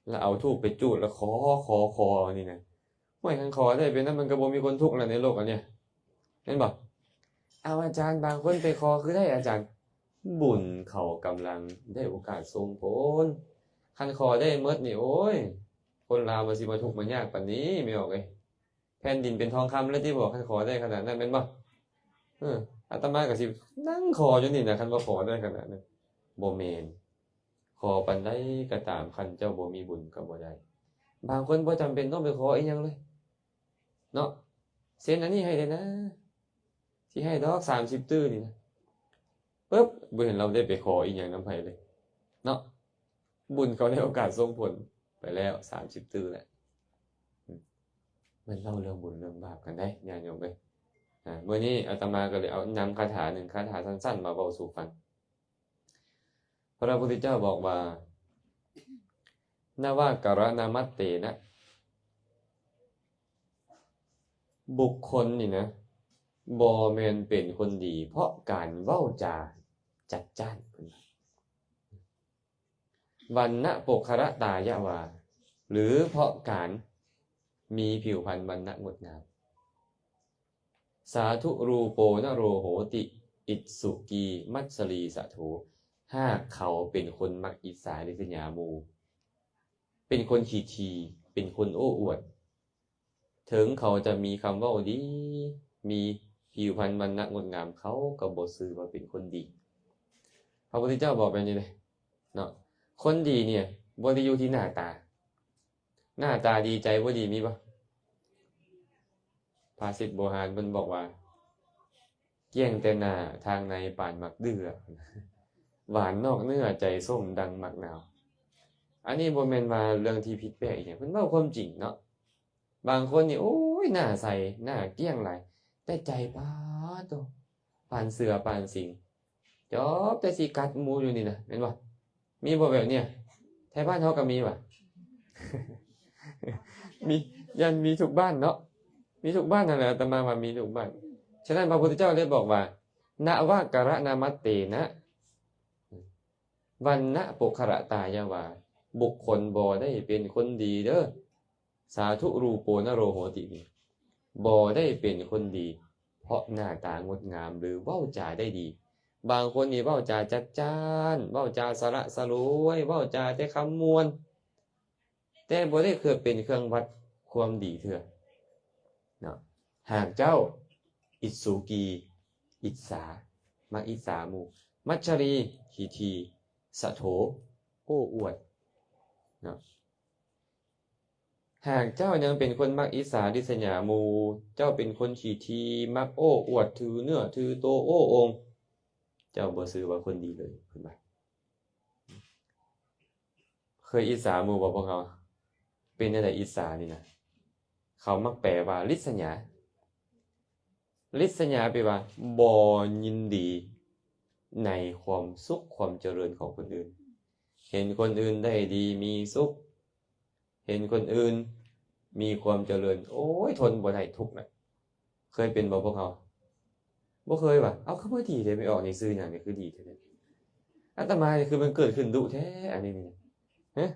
ແລ້ວເອົາທູບໄປຈູດ ແລ້ວຂໍ ຂໍ ຂໍ ນີ້ນະ. ໂອ້ຍ ຄັນຂໍໄດ້ເປັນນັ້ນ ມັນກໍບໍ່ມີຄົນທຸກແລ້ວໃນໂລກອັນເນີ້ຍ, ແມ່ນບໍ່? ເອົາ ອາຈານ, ບາງຄົນໄປຂໍຄືໄດ້ ອາຈານ. ບຸນເຂົາກຳລັງໄດ້ໂອກາດສົ່ງຜົນ. ຄັນຂໍໄດ້ໝົດນີ້ ໂອ້ຍ ຄົນລາວມັນຊິມາທຸກມາຍາກປານນີ້, ແມ່ອອກເອີຍ. ແຜ່ນດິນເປັນທອງຄຳແລ້ວຕິບໍ ຄັນຂໍໄດ້ຂະໜາດນັ້ນ ແມ່ນບໍ່? ເອີ ອາດຕະມາກໍຊິນັ່ງຂໍຢູ່ນີ້ນະ ຄັນວ່າຂໍໄດ້ຂະໜາດນັ້ນ. ບໍ່ແມ່ນ, ຂໍປານໃດກໍຕາມ, ຄັນເຈົ້າບໍ່ມີບຸນກໍບໍ່ໄດ້. ບາງຄົນບໍ່ຈຳເປັນຕ້ອງໄປຂໍອີ່ຫຍັງເລີຍເນາະ, ເຊັນອັນນີ້ໃຫ້ແດ່ນະ, ຊິໃຫ້ດອກສາມສິບຕື້ນີ້ນະ. ປຶບ ບໍ່ເຫັນລາວໄດ້ໄປຂໍອີ່ຫຍັງນຳໃຜເລີຍເນາະ. ບຸນເຂົາໄດ້ໂອກາດສົ່ງຜົນໄປແລ້ວສາມສິບຕື້ແລ້ວ. ອືມ ແມ່ນເລົ່າເລື່ອງບຸນເລື່ອງບາບກັນໄດ໋ ຍາດໂຍມເອີຍ. ອາ ມື້ນີ້ອາດຕະມາກໍເລີຍເອົານຳຄາຖາໜຶ່ງຄາຖາສັ້ນໆມາເວົ້າສູ່ຟັງ. ພະພຸດທະເຈົ້າບອກວ່າ ນະວະກະຣະນະມັດເຕນະ, ບຸກຄົນນີ້ນະ ບໍ່ແມ່ນເປັນຄົນດີ ເພາະການເວົ້າຈາຈັດຈ້ານ. ເພິ່ນວ່າ ວັນນະປຸກຄະລະຕາຍະວາ ຫຼື ເພາະການມີຜິວພັນວັນນະງົດງາມ. ສາທຸຮູໂປນະໂຣໂຫຕິ ອິດສຸກີ ມັດສະລີສະໂທ. ຫາກເຂົາເປັນຄົນມັກອິດສາລິດສະຫຍາໝູ່, ເປັນຄົນຂີ້ຖີ່, ເປັນຄົນໂອ້ອວດ, ເຖິງເຂົາຈະມີຄຳເວົ້າດີ, ມີຜິວພັນວັນນະງົດງາມ, ເຂົາກໍບໍ່ຊື່ວ່າເປັນຄົນດີ. ພະພຸດທະເຈົ້າບອກແບບນີ້ເດ້ເນາະ, ຄົນດີນີ້ບໍ່ໄດ້ຢູ່ທີ່ໜ້າຕາ. ໜ້າຕາດີໃຈບໍ່ດີມີບໍ່? ພາສິດໂບຮານເພິ່ນບອກວ່າ ກ້ຽງແຕ່ໜ້າ, ທາງໃນປານໝາກເດື່ອ, ຫວານນອກເນື້ອ, ໃຈສົ້ມດັ່ງໝາກນາວ. ອັນນີ້ບໍ່ແມ່ນວ່າເລື່ອງທີ່ຜິດແປກອີ່ຫຍັງ, ເພິ່ນເວົ້າຄວາມຈິງເນາະ. ບາງຄົນນີ້ ໂອ້ຍ ໜ້າໃສ, ໜ້າກ້ຽງຫຼາຍ, ແຕ່ໃຈ ປາດໂທ້ ປານເສືອປານສິງ, ຈອບແຕ່ຊິກັດໝູ່ຢູ່ນີ້ນະ, ແມ່ນບໍ່? ມີບໍ່ແບບເນີ້ຍ? ໄທບ້ານເຮົາກໍມີຫວາ? ມີ, ຢ້ານມີທຸກບ້ານເນາະ, ມີທຸກບ້ານຫັ້ນແຫຼະ, ອາດຕະມາວ່າມີທຸກບ້ານ. ສະນັ້ນ ພະພຸດທະເຈົ້າເລີຍບອກວ່າ ນະວະກະຣະນະມັດເຕນະ ວັນນະປຸກຄະລະຕາຍະວາ, ບຸກຄົນບໍ່ໄດ້ເປັນຄົນດີເດີ້. ສາທຸຮູໂປນະໂຣໂຫຕິນີ້ ບໍ່ໄດ້ເປັນຄົນດີ ເພາະໜ້າຕາງົດງາມ ຫຼື ເວົ້າຈາໄດ້ດີ. ບາງຄົນນີ້ເວົ້າຈາຈັດຈ້ານ, ເວົ້າຈາສະຫຼະສະຫຼວຍ, ເວົ້າຈາແຕ່ຄຳມ່ວນ, ແຕ່ບໍ່ໄດ້ເກີດເປັນເຄື່ອງວັດຄວາມດີເທື່ອເນາະ. ຫາກເຈົ້າ ອິດສຸກີ, ອິດສາ, ມັກອິດສາໝູ່, ມັດສະລີ, ຂີ້ຖີ່, ສະໂທ, ໂອ້ອວດເນາະ. ຫາກເຈົ້າຍັງເປັນຄົນມັກອິດສາລິດສະຫຍາໝູ່, ເຈົ້າເປັນຄົນຂີ້ຖີ່, ມັກໂອ້ອວດ, ຖືເນື້ອຖືໂຕ, ໂອ້ອົ່ງ, ເຈົ້າບໍ່ຊື່ວ່າຄົນດີເລີຍ, ເພິ່ນວ່າ. ເຄີຍອິດສາໝູ່ບໍ່ພວກເຮົາ? ເປັນແນວໃດອິດສານີ້ນະ? ເຂົາມັກແປວ່າລິດສະຫຍາ. ລິດສະຫຍາແປວ່າບໍ່ຍິນດີໃນຄວາມສຸກຄວາມຈະເລີນຂອງຄົນອື່ນ. ເຫັນຄົນອື່ນໄດ້ດີມີສຸກ, ເຫັນຄົນອື່ນ ມີຄວາມຈະເລີນ ໂອ້ຍ ທົນບໍ່ໄດ້ທຸກນະ. ເຄີຍເປັນບໍ່ພວກເຮົາ? ບໍ່ເຄີຍຫວາ? ເອົ້າ ຄືບໍ່ດີແທ້ ໄປອອກນີ້ຊື່ຫຍັງນີ້ ຄືດີແທ້? ອາດຕະມານີ້ຄືມັນເກີດຂຶ້ນດຸແທ້ ອັນນີ້ນີ້ ຮະ?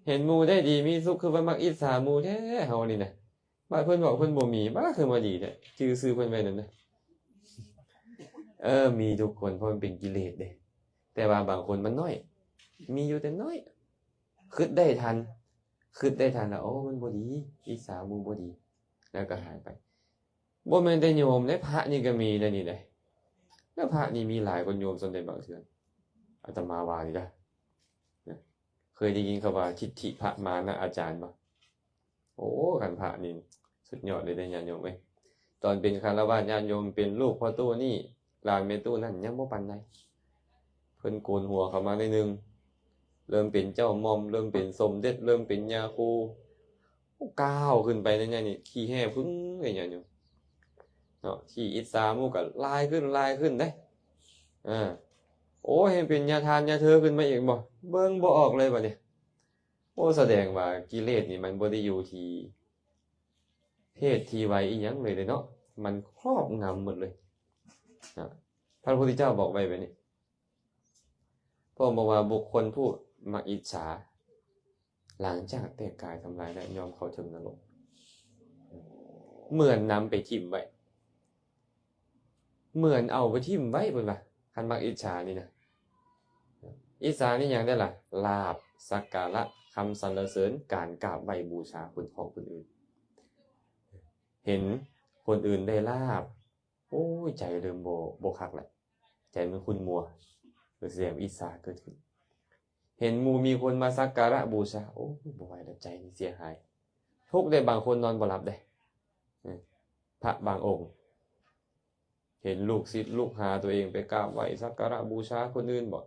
ເຫັນໝູ່ໄດ້ດີມີສຸກ ຄືວ່າມັກອິດສາໝູ່ແທ້ເຮົານີ້ນະ. ບາດເພິ່ນເວົ້າເພິ່ນບໍ່ມີ ບາດຄືມາດີແທ້ ຈື່ຊື່ເພິ່ນໄວ້ນັ້ນນະ. ເອີ ມີທຸກຄົນ ເພາະມັນເປັນກິເລດເດ້. ແຕ່ວ່າບາງຄົນມັນນ້ອຍ ມີຢູ່ແຕ່ນ້ອຍ ຄຶດໄດ້ທັນ ຄຶດໄດ້ທັນແລ້ວ ໂອ້ ມັນບໍ່ດີ ອິດສາໝູ່ບໍ່ດີ ແລ້ວກໍຫາຍໄປ. ບໍ່ແມ່ນແຕ່ໂຍມເດ້ ພະນີ້ກໍມີໄດ໋ນີ້ເດ້. ແລ້ວພະນີ້ມີຫຼາຍກວ່າໂຍມສ່ຳໃດບາງເທື່ອ ອາດຕະມາວ່ານີ້ນະ. ເຄີຍໄດ້ຍິນຄຳວ່າທິດຖິພະມານະອາຈານບໍ່? ໂອ້ ຄັນພະນີ້ສຸດຍອດເລີຍເດ້ຍາດໂຍມເອີຍ. ຕອນເປັນຄາລະວາດຍາດໂຍມ ເປັນລູກພໍ່ຕູ້ນີ້ ຫຼານແມ່ຕູ້ນັ້ນ ຍັງບໍ່ປານໃດ. ເພິ່ນໂກນຫົວເຂົ້າມາໜ້ອຍໜຶ່ງ ເລີ່ມເປັນເຈົ້າໝ່ອມ ເລີ່ມເປັນສົມເດັດ ເລີ່ມເປັນຍາຄູ ໂອ້ ກ້າວຂຶ້ນໄປໃນຍາດນີ້ ຂີ້ແຮ່ພຶ້ງເລີຍຍາດໂຍມເນາະ. ຂີ້ອິດສາໝູ່ກໍຫຼາຍຂຶ້ນ ຫຼາຍຂຶ້ນເດ້. ເອີ ໂອ້ ເຫັນເປັນຍາທ່ານຍາເທີຂຶ້ນມາອີກບໍ່? ເບິ່ງບໍ່ອອກເລີຍບາດນີ້. ໂອ້ ສະແດງວ່າກິເລດນີ້ມັນບໍ່ໄດ້ຢູ່ທີ່ເພດທີ່ໄວອີ່ຫຍັງເລີຍເດ້ເນາະ ມັນຄອບງຳໝົດເລີຍນະ. ພະພຸດທະເຈົ້າບອກໄວ້ແບບນີ້ ພະອົງບອກວ່າ ບຸກຄົນຜູ້ມັກອິດສາ ຫຼັງຈາກແຕກກາຍທຳລາຍແລ້ວ ຍ່ອມເຂົ້າເຖິງນະລົກ ເໝືອນນຳໄປຖິ້ມໄວ້ ເໝືອນເອົາໄປຖິ້ມໄວ້ ເພິ່ນວ່າ ຄັນມັກອິດສານີ້ນະ. ອິດສານີ້ຫຍັງໄດ້ລະ? ລາບ ສັກກາລະ ຄຳສັນລະເສີນ ການກາບໄຫວ້ບູຊາຄົນຂອງຄົນອື່ນ. ເຫັນຄົນອື່ນໄດ້ລາບ ໂອ້ຍ ໃຈເລີ່ມບໍ່ ບໍ່ຄັກແລ້ວ ໃຈມັນຂຸ່ນມົວ ເກີດສະແດງອິດສາເກີດຂຶ້ນ. ເຫັນໝູ່ມີຄົນມາສັກກາລະບູຊາ ໂອ້ຍ ບໍ່ໄຫວແລ້ວ ໃຈນີ້ເສຍຫາຍ. ທຸກເດ້ ບາງຄົນນອນບໍ່ຫຼັບເດ້. ເອີ ພະບາງອົງ ເຫັນລູກສິດລູກຫາຕົວເອງໄປກາບໄຫວ້ສັກກາລະບູຊາຄົນອື່ນບໍ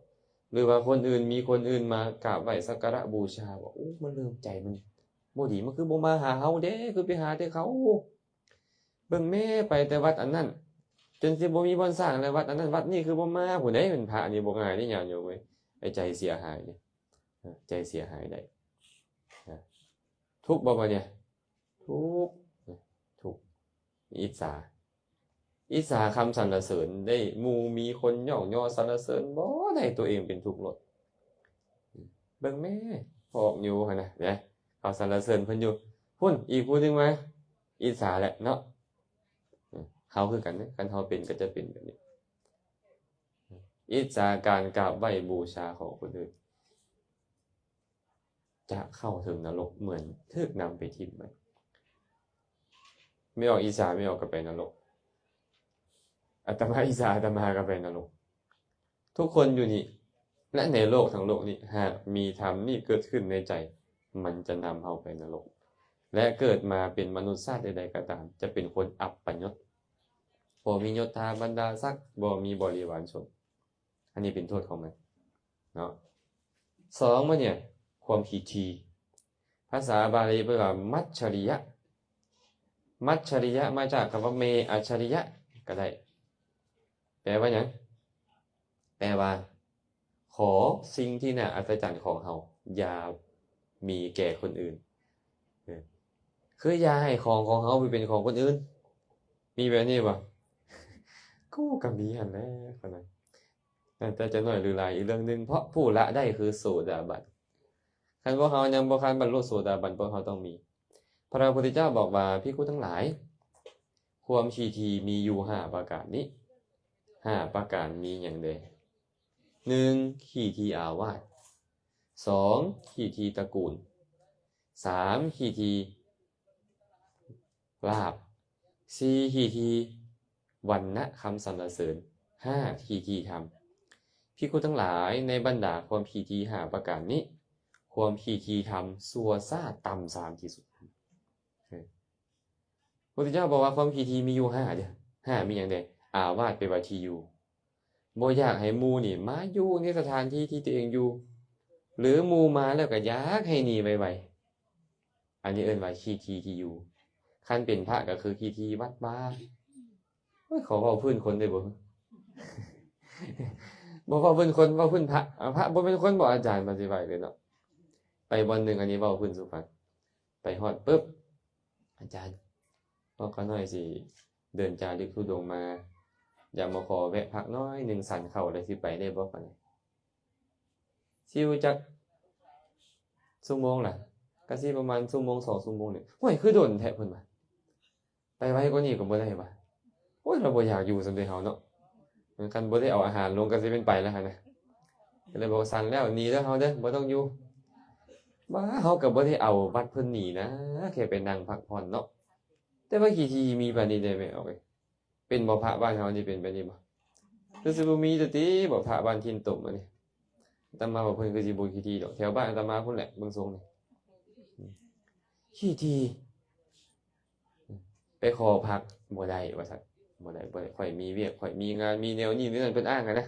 ຫຼືວ່າຄົນອື່ນ ມີຄົນອື່ນມາກາບໄຫວ້ສັກກາລະບູຊາບໍ ໂອ້ ມັນເລີ່ມໃຈມັນບໍ່ດີ ມັນຄືບໍ່ມາຫາເຮົາເດ້ ຄືໄປຫາແຕ່ເຂົາ. ເບິ່ງແມ້ ໄປແຕ່ວັດອັນນັ້ນ ຈົນຊິບໍ່ມີບ່ອນສ້າງແລ້ວ ວັດອັນນັ້ນວັດນີ້ຄືບໍ່ມາພຸ້ນເດ້. ເປັນພະນີ້ບໍ່ງ່າຍເດ້ຍາດໂຍມເອີຍ ໃຈເສຍຫາຍເດ້ ໃຈເສຍຫາຍໄດ້. ທຸກບໍ່ບາດນີ້? ທຸກ ທຸກ ອິດສາ ອິດສາຄຳສັນລະເສີນ ໄດ້ໝູ່ມີຄົນຍ້ອງຍໍສັນລະເສີນບໍ່ໄດ້ ຕົວເອງເປັນທຸກໂລດ. ເບິ່ງແມ້ ພວກຢູ່ຫັ້ນນະ ເຂົາສັນລະເສີນເພິ່ນຢູ່ ພຸ້ນອີກຜູ້ໜຶ່ງມາ ອິດສາແຫຼະເນາະ. ເຮົາຄືກັນເດ້ ຄັນເຮົາເປັນກໍຈະເປັນແບບນີ້ ອິດສາການກາບໄຫວ້ບູຊາຂອງຄົນອື່ນ ຈະເຂົ້າເຖິງນະລົກເໝືອນຖືກນຳໄປຖິ້ມໄວ້. ແມ່ອອກອິດສາ ແມ່ອອກກໍໄປນະລົກ ອາດຕະມາອິດສາ ອາດຕະມາກໍໄປນະລົກ. ທຸກຄົນຢູ່ນີ້ ແລະ ໃນໂລກທັງໂລກນີ້ ຫາກມີທຳນີ້ເກີດຂຶ້ນໃນໃຈ ມັນຈະນຳເຮົາໄປນະລົກ ແລະ ເກີດມາເປັນມະນຸດຊາດໃດໆກໍຕາມ ຈະເປັນຄົນອັບປະຍົດ ບໍ່ມີຍົດຖາບັນດາສັກ ບໍ່ມີບໍລິວານຊົນ. ອັນນີ້ເປັນໂທດຂອງມັນເນາະ. ສອງມານີ້ ຄວາມຂີ້ຖີ່ ພາສາບາລີເອີ້ນວ່າ ມັດຊະລິຍະ ມັດຊະລິຍະ ມາຈາກຄຳວ່າ ເມອັດຊະລິຍະ ກໍໄດ້ ແປວ່າຫຍັງ? ແປວ່າ ຂໍສິ່ງທີ່ໜ້າອັດສະຈັນຂອງເຮົາ ຢ່າມີແກ່ຄົນອື່ນ. ເອີ ຄືຢ່າໃຫ້ຂອງຂອງເຮົາໄປເປັນຂອງຄົນອື່ນ. ມີແບບນີ້ບໍ່? ກູກໍມີຫັ້ນແຫຼະ ເທົ່ານັ້ນ. ແຕ່ຈະໜ້ອຍຫຼືຫຼາຍອີກເລື່ອງໜຶ່ງ ເພາະຜູ້ລະໄດ້ຄືໂສດາບັນ. ຄັນພວກເຮົາຍັງບໍ່ທັນບັນລຸໂສດາບັນ ພວກເຮົາຕ້ອງມີ. ພະພຸດທະເຈົ້າບອກວ່າ ພິກຂຸທັງຫຼາຍ ຄວາມຂີ້ຖີ່ມີຢູ່ຫ້າປະການນີ້. ຫ້າປະການມີຫຍັງແດ່? ໜຶ່ງ ຂີ້ຖີ່ອາວາດ, ສອງ ຂີ້ຖີ່ຕະກູນ, ສາມ ຂີ້ຖີ່ລາບ, ສີ່ ຂີ້ຖີ່ວັນນະຄຳສັນລະເສີນ, ຫ້າ ຂີ້ຖີ່ທຳ. ພິກຂຸທັງຫຼາຍ, ໃນບັນດາຄວາມຂີ້ຖີ່ຫ້າປະການນີ້, ຄວາມຂີ້ຖີ່ທຳຊົ່ວຊ້າຕ່ຳຊາມທີ່ສຸດ. ເອີ ພຸດທະເຈົ້າບອກວ່າຄວາມຂີ້ຖີ່ມີຢູ່ຫ້າເດີ້. ຫ້າມີຫຍັງແດ່? ອາວາດແປວ່າທີ່ຢູ່. ບໍ່ຢາກໃຫ້ໝູ່ນີ້ມາຢູ່ໃນສະຖານທີ່ທີ່ຕົວເອງຢູ່ ຫຼືໝູ່ມາແລ້ວກໍຢາກໃຫ້ໜີໄວໆ. ອັນນີ້ເອີ້ນວ່າຂີ້ຖີ່ທີ່ຢູ່. ຄັນເປັນພະກໍຄືຂີ້ຖີ່ວັດວາ. ໂອ້ຍ ຂໍເວົ້າພື້ນຄົນໄດ້ບໍ່? ບໍ່ເວົ້າພື້ນຄົນ ເວົ້າພື້ນພະ. ອາ ພະບໍ່ແມ່ນຄົນບໍ ອາຈານ? ປະຕິບັດເລີຍເນາະ. ໄປບ່ອນໜຶ່ງ ອັນນີ້ເວົ້າພື້ນສູ່ຟັງ. ໄປຮອດປຶບ ອາຈານ ພວກຂ້ານ້ອຍຊິເດີນຈາລິກທຸດົງມາ ຢາກມາຂໍແວະພັກໜ້ອຍໜຶ່ງ ສັນເຂົ້າແລ້ວຊິໄປໄດ້ບໍ່? ຂ້ານ້ອຍ ຊິຢູ່ຈັກຊົ່ວໂມງລະ? ກະຊິປະມານຊົ່ວໂມງສອງຊົ່ວໂມງນີ້. ໂອ້ຍ ຄືດົນແທ້ ເພິ່ນວ່າ. ໄປໄວກວ່ານີ້ກໍບໍ່ໄດ້ຫວາ? ໂອ້ຍ ລາວບໍ່ຢາກຢູ່ຊັ້ນເດເຮົາເນາະ. ຄັນບໍ່ໄດ້ເອົາອາຫານລົງກໍຊິແມ່ນໄປແລ້ວຫັ້ນນະ. ກໍເລີຍບອກ ສັນແລ້ວ ໜີເດີເຮົາເດີ ບໍ່ຕ້ອງຢູ່. ວ່າເຮົາກໍບໍ່ໄດ້ເອົາບັດເພິ່ນໜີນະ ແຄ່ໄປນັ່ງພັກຜ່ອນເນາະ. ແຕ່ວ່າຂີ້ຖີ່ມີປານນີ້ໄດ້ແມ່ອອກເອີຍ. ເປັນບໍ່ ພະບ້ານເຮົານີ້ເປັນແບບນີ້ບໍ່? ຄືຊິບໍ່ມີແຕ່ຕິບໍ່ ພະບ້ານຖິ່ນຕົມອັນນີ້. ອາດຕະມາວ່າເພິ່ນຄືຊິບໍ່ຂີ້ຖີ່ດອກ ແຖວບ້ານອາດຕະມາພຸ້ນແຫຼະ ເບິ່ງຊົງນີ້ ອືມ ຂີ້ຖີ່ ອືມ ໄປຂໍພັກບໍ່ໄດ້ວ່າຊັ້ນ. ບໍ່ໄດ້ ບໍ່ໄດ້ ຂ້ອຍມີວຽກ ຂ້ອຍມີງານ ມີແນວນີ້ແນວນັ້ນ ເພິ່ນອ້າງຫັ້ນນະ.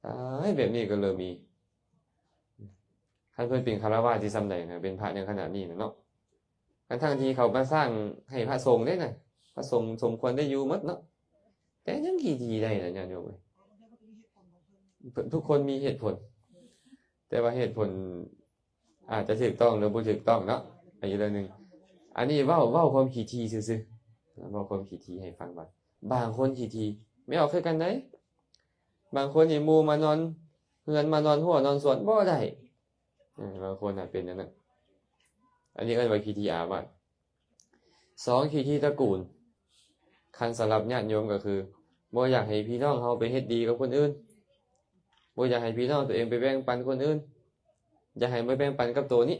ຕາຍ ແບບນີ້ກໍເລີ່ມມີ. ຄັນເພິ່ນເປັນຄາລະວາດຊິສ່ຳໃດນະ ເປັນພະຍັງຂະໜາດນີ້ນະເນາະ. ທັງໆທີ່ເຂົາມາສ້າງໃຫ້ພະສົງເດ້ນະ ພະສົງສົມຄວນໄດ້ຢູ່ໝົດເນາະ ແຕ່ຍັງຂີ້ຖີ່ໄດ້ນະ ຍາດໂຍມເອີຍ. ເພິ່ນ ທຸກຄົນມີເຫດຜົນ ແຕ່ວ່າເຫດຜົນອາດຈະຖືກຕ້ອງ ຫຼື ບໍ່ຖືກຕ້ອງເນາະ ອີກເລື່ອງໜຶ່ງ. ອັນນີ້ເວົ້າ ເວົ້າຄວາມຂີ້ຖີ່ຊື່ໆ ເວົ້າຄວາມຂີ້ຖີ່ໃຫ້ຟັງວ່າ ບາງຄົນຂີ້ຖີ່ ແມ່ອອກຄືກັນໃດ໋. ບາງຄົນນີ້ໝູ່ມານອນເຮືອນ ມານອນຮົ້ວນອນສວນບໍ່ໄດ້. ເອີ ບາງຄົນນະເປັນແນວນັ້ນ. ອັນນີ້ເອີ້ນວ່າຂີ້ຖີ່ອາວາດ. ສອງ ຂີ້ຖີ່ຕະກູນ. ຄັນສຳລັບຍາດໂຍມກໍຄື ບໍ່ຢາກໃຫ້ພີ່ນ້ອງເຮົາໄປເຮັດດີກັບຄົນອື່ນ, ບໍ່ຢາກໃຫ້ພີ່ນ້ອງຕົວເອງໄປແບ່ງປັນຄົນອື່ນ, ຢາກໃຫ້ມາແບ່ງປັນກັບໂຕນີ້.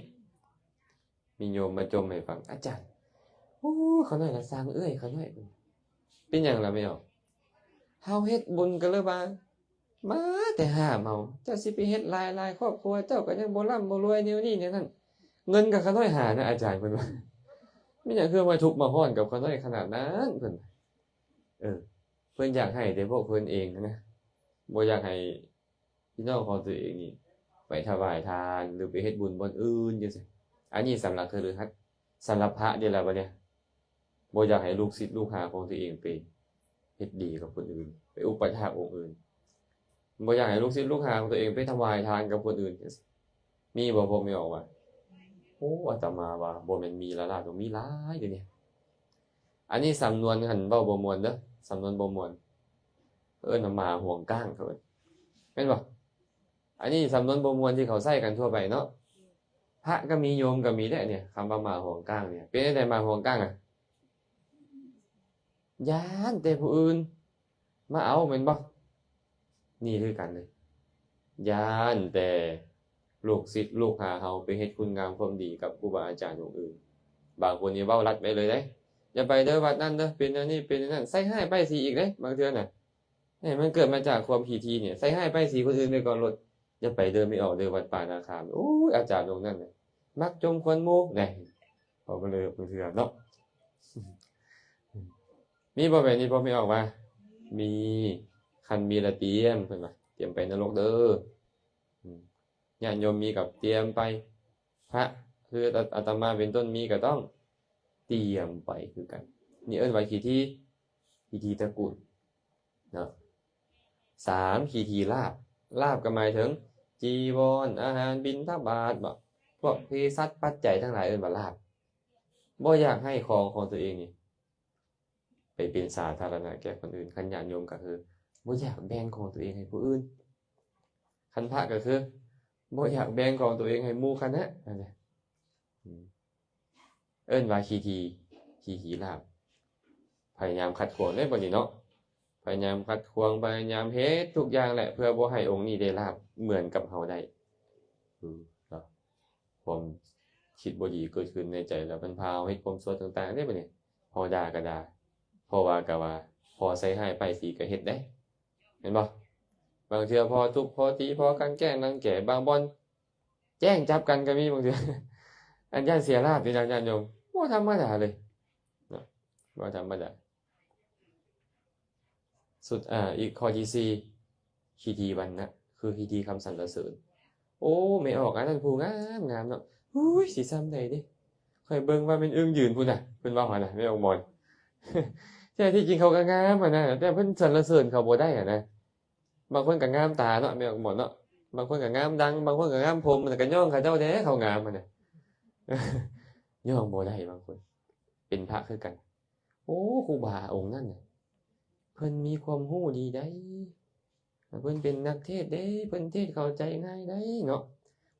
ມີໂຍມມາຈົ່ມໃຫ້ຟັງ, ອາຈານ ໂອ້ ຂ້ານ້ອຍລະຊັງເອື້ອຍຂ້ານ້ອຍ. ເປັນຫຍັງລະແມ່ອອກ? ເຮົາເຮັດບຸນກໍເລີຍວ່າ ມາແຕ່ຫາມເອົາ, ເຈົ້າຊິໄປເຮັດຫຼາຍໆ ຄອບຄົວເຈົ້າກໍຍັງບໍ່ລ່ຳບໍ່ລວຍແນວນີ້ແນວນັ້ນ. ເງິນກໍຂ້ານ້ອຍຫານະ ອາຈານ ເພິ່ນວ່າ. ແມ່ນຫຍັງຄືມາທຸກມາຮ້ອນກັບຂ້ານ້ອຍຂະໜາດນັ້ນ ເພິ່ນ. ເອີ ເພິ່ນຢາກໃຫ້ແຕ່ພວກເພິ່ນເອງນະ, ບໍ່ຢາກໃຫ້ ພີ່ນ້ອງຂອງຕົວເອງນີ້ໄປຖວາຍທານ ຫຼື ໄປເຮັດບຸນບ່ອນອື່ນຈັ່ງຊີ້. ອັນນີ້ສຳລັບຄະລືຮັດ, ສຳລັບພະເດລະບາດນີ້ ບໍ່ຢາກໃຫ້ລູກສິດລູກຫາຂອງຕົວເອງໄປເຮັດດີກັບຄົນອື່ນ, ໄປອຸປະຖາກອົງອື່ນ, ບໍ່ຢາກໃຫ້ລູກສິດລູກຫາຂອງຕົວເອງໄປຖວາຍທານກັບຄົນອື່ນ. ມີບໍ່ພວກແມ່ອອກວ່າ? ໂອ້ ອາດຕະມາວ່າບໍ່ແມ່ນມີລະລາດ, ມີຫຼາຍເດນີ້. ອັນນີ້ສຳນວນຫັ້ນເວົ້າບໍ່ມ່ວນເດີ, ສຳນວນບໍ່ມ່ວນ. ເອີ້ນວ່າໝາຫວງກ້າງ ເຂົາເອີ້ນ, ແມ່ນບໍ່? ອັນນີ້ສຳນວນບໍ່ມ່ວນທີ່ເຂົາໃຊ້ກັນທົ່ວໄປເນາະ. ພະກໍມີ, ໂຍມກໍມີເດ້ ອັນນີ້ ຄຳວ່າໝາຫວງກ້າງນີ້. ເປັນຈັ່ງໃດໝາຫວງກ້າງອະ? ຢ້ານແຕ່ຜູ້ອື່ນມາເອົາ ແມ່ນບໍ່? ນີ້ຄືກັນເລີຍ, ຢ້ານແຕ່ລູກສິດລູກຫາເຮົາໄປເຮັດຄຸນງາມຄວາມດີກັບຄູບາອາຈານອົງອື່ນ. ບາງຄົນນີ້ເວົ້າລັດໄປເລີຍເດ້, ຢ່າໄປເດີວັດນັ້ນເດີ, ເປັນແນວນີ້ເປັນແນວນັ້ນ, ໃສ່ຮ້າຍປ້າຍສີອີກເດ້. ບາງເທື່ອນະ ໃຫ້ມັນເກີດມາຈາກຄວາມຂີ້ຖີ່ນີ້, ໃສ່ຮ້າຍປ້າຍສີຄົນອື່ນໄປກ່ອນໂລດ. ຢ່າໄປເດີແມ່ອອກເດີ ວັດປ່ານາຄາມ. ໂອ້ຍ ອາຈານອົງນັ້ນນະ ມັກຈົ່ມຄວັນໝູ່ ແນ່. ເວົ້າໄປເລີຍບາງເທື່ອເນາະ. ມີບໍ່ແບບນີ້ ພໍ່ແມ່ອອກວ່າ? ມີ. ຄັນມີລະຕຽມ ເພິ່ນວ່າ ຕຽມໄປນະລົກເດີ. ອືມ ຍາດໂຍມມີກໍຕຽມໄປ, ພະ ຄືອາ ອາດຕະມາເປັນຕົ້ນມີກໍຕ້ອງຕຽມໄປຄືກັນ. ນີ້ເອີ້ນວ່າຂີ້ຖີ່, ຂີ້ຖີ່ຕະກູນເນາະ. ສາມ ຂີ້ຖີ່ລາບ. ລາບກໍໝາຍເຖິງຈີວອນ, ອາຫານບິນທະບາດເນາະ, ພວກເພສັດປັດໄຈທັງຫຼາຍເອີ້ນວ່າລາບ. ບໍ່ຢາກໃຫ້ຂອງຂອງຕົວເອງນີ້ ໄປເປັນສາທາລະນະແກ່ຄົນອື່ນ. ຄັນຍາດໂຍມກໍຄືບໍ່ຢາກແບ່ງຂອງຕົວເອງໃຫ້ຜູ້ອື່ນ, ຄັນພະກໍຄືບໍ່ຢາກແບ່ງຂອງຕົວເອງໃຫ້ໝູ່ຄະນະ. ອັນນີ້ ອືມ ເອີ້ນວ່າຂີ້ຖີ່, ຂີ້ຖີ່ລາບ. ພະຍາຍາມຂັດຂວາງເດ້ບັດນີ້ເນາະ, ພະຍາຍາມຂັດຂວາງ, ພະຍາຍາມເຮັດທຸກຢ່າງແຫຼະ ເພື່ອບໍ່ໃຫ້ອົງນີ້ໄດ້ລາບເໝືອນກັບເຮົາໄດ້. ເອີ ເນາະ. ຄວາມຄິດບໍ່ດີເກີດຂຶ້ນໃນໃຈ ແລ້ວມັນພາເຮົາເຮັດຄວາມຊົ່ວຕ່າງໆເດ້ບັດນີ້. ພໍດ່າກໍດ່າ, ພໍວ່າກໍວ່າ, ພໍໃສ່ຮ້າຍປ້າຍສີກໍເຮັດເດ້, ແມ່ນບໍ່? ບາງເທື່ອພໍທຸບພໍຕີ ພໍກັ່ງແກ້ງລັງແກ, ບາງບ່ອນແຈ້ງຈັບກັນກໍມີບາງເທື່ອ. ອັນຢ້ານເສຍລາບນີ້ນະ ຍາດໂຍມ, ບໍ່ທຳມະດາເລີຍເນາະ, ບໍ່ທຳມະດາ. ສຸດ ອາ ອີກຂໍ້ທີສີ່ ຂີ້ຖີ່ວັນນະ ຄືຂີ້ຖີ່ຄຳສັນລະເສີນ. ໂອ້ ແມ່ອອກອັນນັ້ນຜູ້ງາມໆເນາະ, ອຸ້ຍ ຊິສ່ຳໃດເດ, ຂ້ອຍເບິ່ງວ່າແມ່ນເອີ່ງຢືນພຸ້ນນະ, ເພິ່ນເວົ້າຫັ້ນນະ ແມ່ອອກໝອນ. ແທ້ທີ່ຈິງເຂົາກໍງາມຫັ້ນນະ, ແຕ່ເພິ່ນສັນລະເສີນເຂົາບໍ່ໄດ້ຫັ້ນນະ. ບາງຄົນກໍງາມຕາເນາະ ແມ່ອອກໝອນເນາະ, ບາງຄົນກໍງາມດັງ, ບາງຄົນກໍງາມຜົມ, ມັນກໍຍ້ອງເຂົາເຈົ້າແດ່ເຂົາງາມຫັ້ນນະ. ຍອມບໍ່ໄດ້ບາງຄົນ ເປັນພະຄືກັນ. ໂອ້ ຄູບາອົງນັ້ນນະ ເພິ່ນມີຄວາມຮູ້ດີໃດ໋ ເພິ່ນເປັນນັກເທດເດ້ ເພິ່ນເທດເຂົ້າໃຈງ່າຍໃດ໋ເນາະ.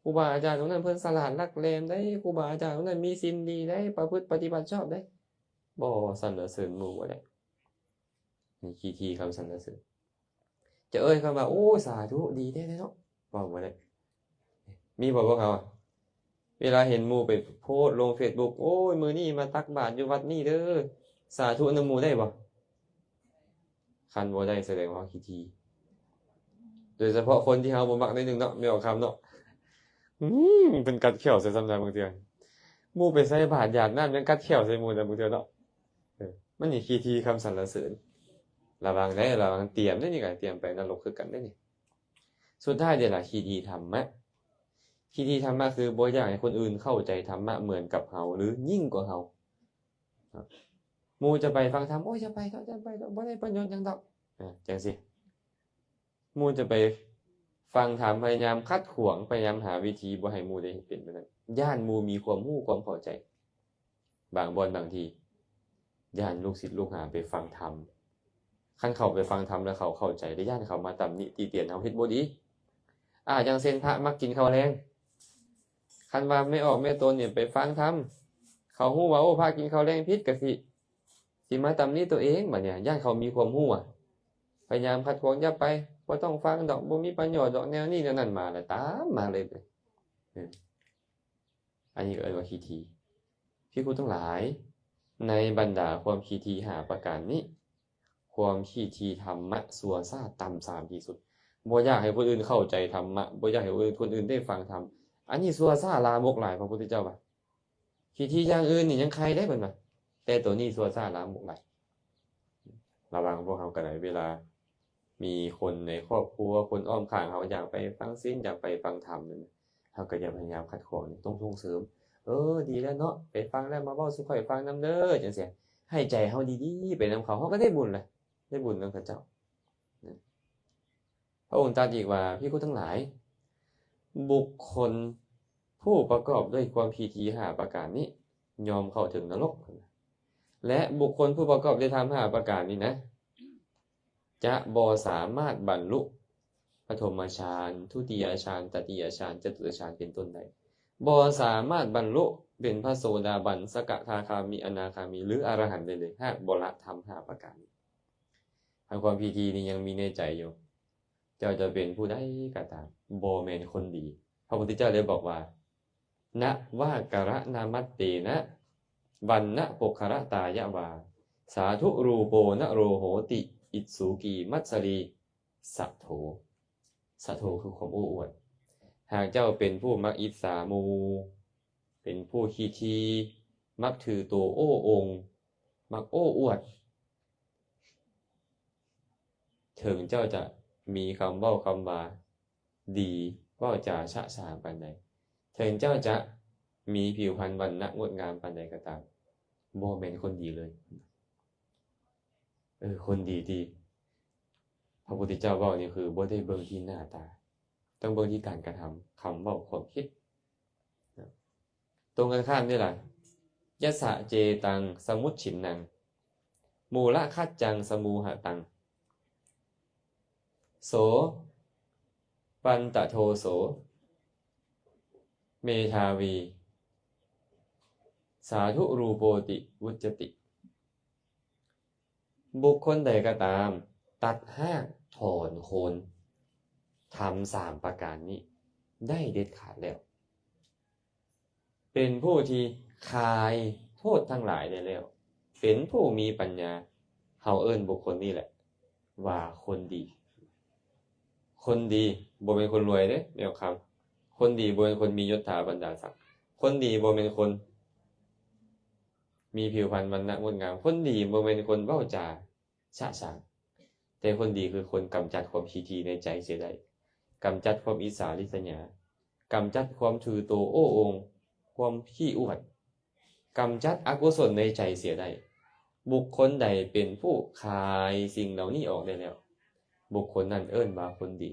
ຄູບາອາຈານອົງນັ້ນເພິ່ນສະຫຼາດຫຼັກແຫຼມໃດ໋ ຄູບາອາຈານອົງນັ້ນມີສິນດີໃດ໋ ປະພຶດປະຕິບັດຊອບໃດ໋. ບໍ່ສັນລະເສີນໝູ່ບໍ່ໄດ້ ນີ້ຂີ້ຖີ່ຄຳສັນລະເສີນ. ຈະເອີ້ນຄຳວ່າ ໂອ້ ສາທຸ ດີແທ້ເນາະ ເວົ້າບໍ່ໄດ້. ມີບໍ່ພວກເຮົາ ເວລາເຫັນໝູ່ໄປໂພສລົງເຟສບຸກ ໂອ້ຍ ມື້ນີ້ມາຕັກບາດຢູ່ວັດນີ້ເດີ ສາທຸນຳໝູ່ ໄດ້ບໍ່? ຄັນບໍ່ໄດ້ ສະແດງວ່າເຮົາຂີ້ຖີ່ ໂດຍສະເພາະຄົນທີ່ເຮົາບໍ່ມັກໜ້ອຍໜຶ່ງເນາະ ແມ່ອອກຄຳເນາະ. ອືມ ເພິ່ນກັດແຂ້ວໃສ່ຊ້ຳນະ ບາງເທື່ອໝູ່ໄປໃສ່ບາດຢາດນ້ຳ ຍັງກັດແຂ້ວໃສ່ໝູ່ນະ ບາງເທື່ອເນາະ. ເອີ ມັນນີ້ຂີ້ຖີ່ຄຳສັນລະເສີນ. ລະວັງເດີ ລະວັງ ຕຽມເດ້ນີ້ ກະຕຽມໄປນະລົກຄືກັນເດ້ນີ້. ສຸດທ້າຍເດລະ ຂີ້ຖີ່ທຳມະ. ຂີ້ຖີ່ທຳມະຄືບໍ່ຢາກໃຫ້ຄົນອື່ນເຂົ້າໃຈທຳມະເໝືອນກັບເຮົາ ຫຼື ຍິ່ງກວ່າເຮົາ. ໝູ່ຈະໄປຟັງທຳ ໂອ້ຍ ຢ່າໄປເຖາະ ຢ່າໄປເຖາະ ບໍ່ໄດ້ປະໂຫຍດຫຍັງດອກ ຈັ່ງຊີ້. ໝູ່ຈະໄປຟັງທຳ ພະຍາຍາມຂັດຂວາງ ພະຍາຍາມຫາວິທີບໍ່ໃຫ້ໝູ່ໄດ້ເຮັດເປັນແບບນັ້ນ ຢ້ານໝູ່ມີຄວາມຮູ້ຄວາມເຂົ້າໃຈ. ບາງບ່ອນບາງທີ ຢ້ານລູກສິດລູກຫາໄປຟັງທຳ ຄັນເຂົາໄປຟັງທຳແລ້ວເຂົາເຂົ້າໃຈ ແລະ ຢ້ານເຂົາມາຕຳໜິຕິຕຽນເຮົາເຮັດບໍ່ດີ. ອາ ຢ່າງເຊັ່ນ ພະມັກກິນເຂົ້າແລງ ຄັນວ່າແມ່ອອກແມ່ຕົນນີ້ໄປຟັງທຳ ເຂົາຮູ້ວ່າ ໂອ້ ພະກິນເຂົ້າແລງຜິດ ກະຊິ ຊິມາຕຳໜິຕົວເອງ. ບາດນີ້ຢ້ານເຂົາມີຄວາມຮູ້ ພະຍາຍາມຂັດຂວາງ ຢ່າໄປ ບໍ່ຕ້ອງຟັງດອກ ບໍ່ມີປະໂຫຍດດອກ ແນວນີ້ແນວນັ້ນ ມາລະຕາມມາເລີຍ. ເອີ ອັນນີ້ກໍເອີ້ນວ່າຂີ້ຖີ່. ພິກຂຸທັງຫຼາຍ ໃນບັນດາຄວາມຂີ້ຖີ່ຫ້າປະການນີ້ ຄວາມຂີ້ຖີ່ທຳມະຊົ່ວຊ້າຕ່ຳຊາມທີ່ສຸດ. ບໍ່ຢາກໃຫ້ຄົນອື່ນເຂົ້າໃຈທຳມະ ບໍ່ຢາກໃຫ້ຄົນອື່ນ ຄົນອື່ນໄດ້ຟັງທຳ. ອັນນີ້ຊົ່ວຊ້າລາມົກຫຼາຍ ພະພຸດທະເຈົ້າວ່າ ຂີ້ຖີ່ຢ່າງອື່ນນີ້ຍັງໄຄໄດ້ ເພິ່ນວ່າ ແຕ່ໂຕນີ້ຊົ່ວຊ້າລາມົກຫຼາຍ. ລະວັງພວກເຮົາກໍໄດ້ ເວລາມີຄົນໃນຄອບຄົວ ຄົນອ້ອມຂ້າງເຮົາຢາກໄປຟັງສິນ ຢາກໄປຟັງທຳນັ້ນ ເຮົາກໍຢ່າພະຍາຍາມຂັດຂວາງ ຕ້ອງສົ່ງເສີມ ເອີ ດີແລ້ວເນາະ ໄປຟັງແລ້ວມາເວົ້າສູ່ຂ້ອຍຟັງນຳເດີ ຈັ່ງຊີ້ ໃຫ້ໃຈເຮົາດີໆໄປນຳເຂົາ ເຮົາກໍໄດ້ບຸນລະ ໄດ້ບຸນນຳເຂົາເຈົ້າ. ພະອົງຕັດອີກວ່າ ພິກຂຸທັງຫຼາຍ ບຸກຄົນຜູ້ປະກອບດ້ວຍຄວາມຂີ້ຖີ່ຫ້າປະການນີ້ ຍ່ອມເຂົ້າເຖິງນະລົກ ແລະ ບຸກຄົນຜູ້ປະກອບດ້ວຍທຳຫ້າປະການນີ້ນະ ຈະບໍ່ສາມາດບັນລຸປະຖົມມະຊານ ທຸຕິຍະຊານ ຕະຕິຍະຊານ ຈະຕຸຕະຊານ ເປັນຕົ້ນໄດ້ ບໍ່ສາມາດບັນລຸເປັນພະໂສດາບັນ ສະກະທາຄາມີ ອະນາຄາມີ ຫຼື ອະລະຫັນໄດ້ເລີຍ ຫາກບໍ່ລະທຳຫ້າປະການນີ້. ໃນຄວາມຂີ້ຖີ່ນີ້ຍັງມີໃນໃຈຢູ່ ເຈົ້າຈະເປັນຜູ້ໃດກໍຕາມ ບໍ່ແມ່ນຄົນດີ. ພະພຸດທະເຈົ້າໄດ້ບອກວ່າ ນະວາກະລະນະມັດເຕນະ ວັນນະປຸກຄະລະຕາຍະວາ ສາທຸຣູໂປນະໂລໂຫຕິ ອິດສູກີມັດສະລີ ສະໂທ. ສະໂທຄືຄວາມໂອ້ອວດ. ຫາກເຈົ້າເປັນຜູ້ມັກອິດສາໝູ່ ເປັນຜູ້ຂີ້ຖີ່ ມັກຖືໂຕໂອ້ອົງ ມັກໂອ້ອວດ ເຖິງເຈົ້າຈະມີຄຳເວົ້າຄຳວາດີ ເວົ້າຈາຊະຊາງປານໃດ, ເຖິງເຈົ້າຈະມີຜິວພັນວັນນະງົດງາມປານໃດກໍຕາມ, ບໍ່ແມ່ນຄົນດີເລີຍ. ເອີ, ຄົນດີທີ່ພະພຸດທະເຈົ້າເວົ້ານີ້ຄືບໍ່ໄດ້ເບິ່ງທີ່ໜ້າຕາ, ຕ້ອງເບິ່ງທີ່ການກະທຳ, ຄຳເວົ້າ, ຄວາມຄິດ. ຕົງກັນຂ້າມນີ້ລະ, ຍັດສະເຈຕັງສະມຸດສີນນັງ ມູລະຄັດຈັງສະມູຫະຕັງ ໂສ ວັນຕະໂທໂສ ເມທາວີ ສາທຸຣູໂປຕິ ວຸດຈະຕິ. ບຸກຄົນໃດກໍຕາມ ຕັດຮາກຖອນໂຄນ ທຳສາມປະການນີ້ໄດ້ເດັດຂາດແລ້ວ, ເປັນຜູ້ທີ່ຄາຍໂທດທັງຫຼາຍໄດ້ແລ້ວ, ເປັນຜູ້ມີປັນຍາ, ເຮົາເອີ້ນບຸກຄົນນີ້ແຫຼະວ່າຄົນດີ. ຄົນດີບໍ່ແມ່ນຄົນລວຍເດ້, ແນວຄຳ, ຄົນດີບໍ່ແມ່ນຄົນມີຍົດຖາບັນດາສັກ, ຄົນດີບໍ່ແມ່ນຄົນ ມີຜິວພັນວັນນະງົດງາມ. ຄົນດີບໍ່ແມ່ນຄົນເວົ້າຈາຊະຊາງ, ແຕ່ຄົນດີຄືຄົນກຳຈັດຄວາມຂີ້ຖີ່ໃນໃຈເສຍໄດ້, ກຳຈັດຄວາມອິດສາລິດສະຫຍາ, ກຳຈັດຄວາມຖືໂຕໂອ້ອົງ, ຄວາມຂີ້ອວດ, ກຳຈັດອະກຸສົນໃນໃຈເສຍໄດ້. ບຸກຄົນໃດເປັນຜູ້ຄາຍສິ່ງເຫຼົ່ານີ້ອອກໄດ້ແລ້ວ, ບຸກຄົນນັ້ນເອີ້ນວ່າຄົນດີ.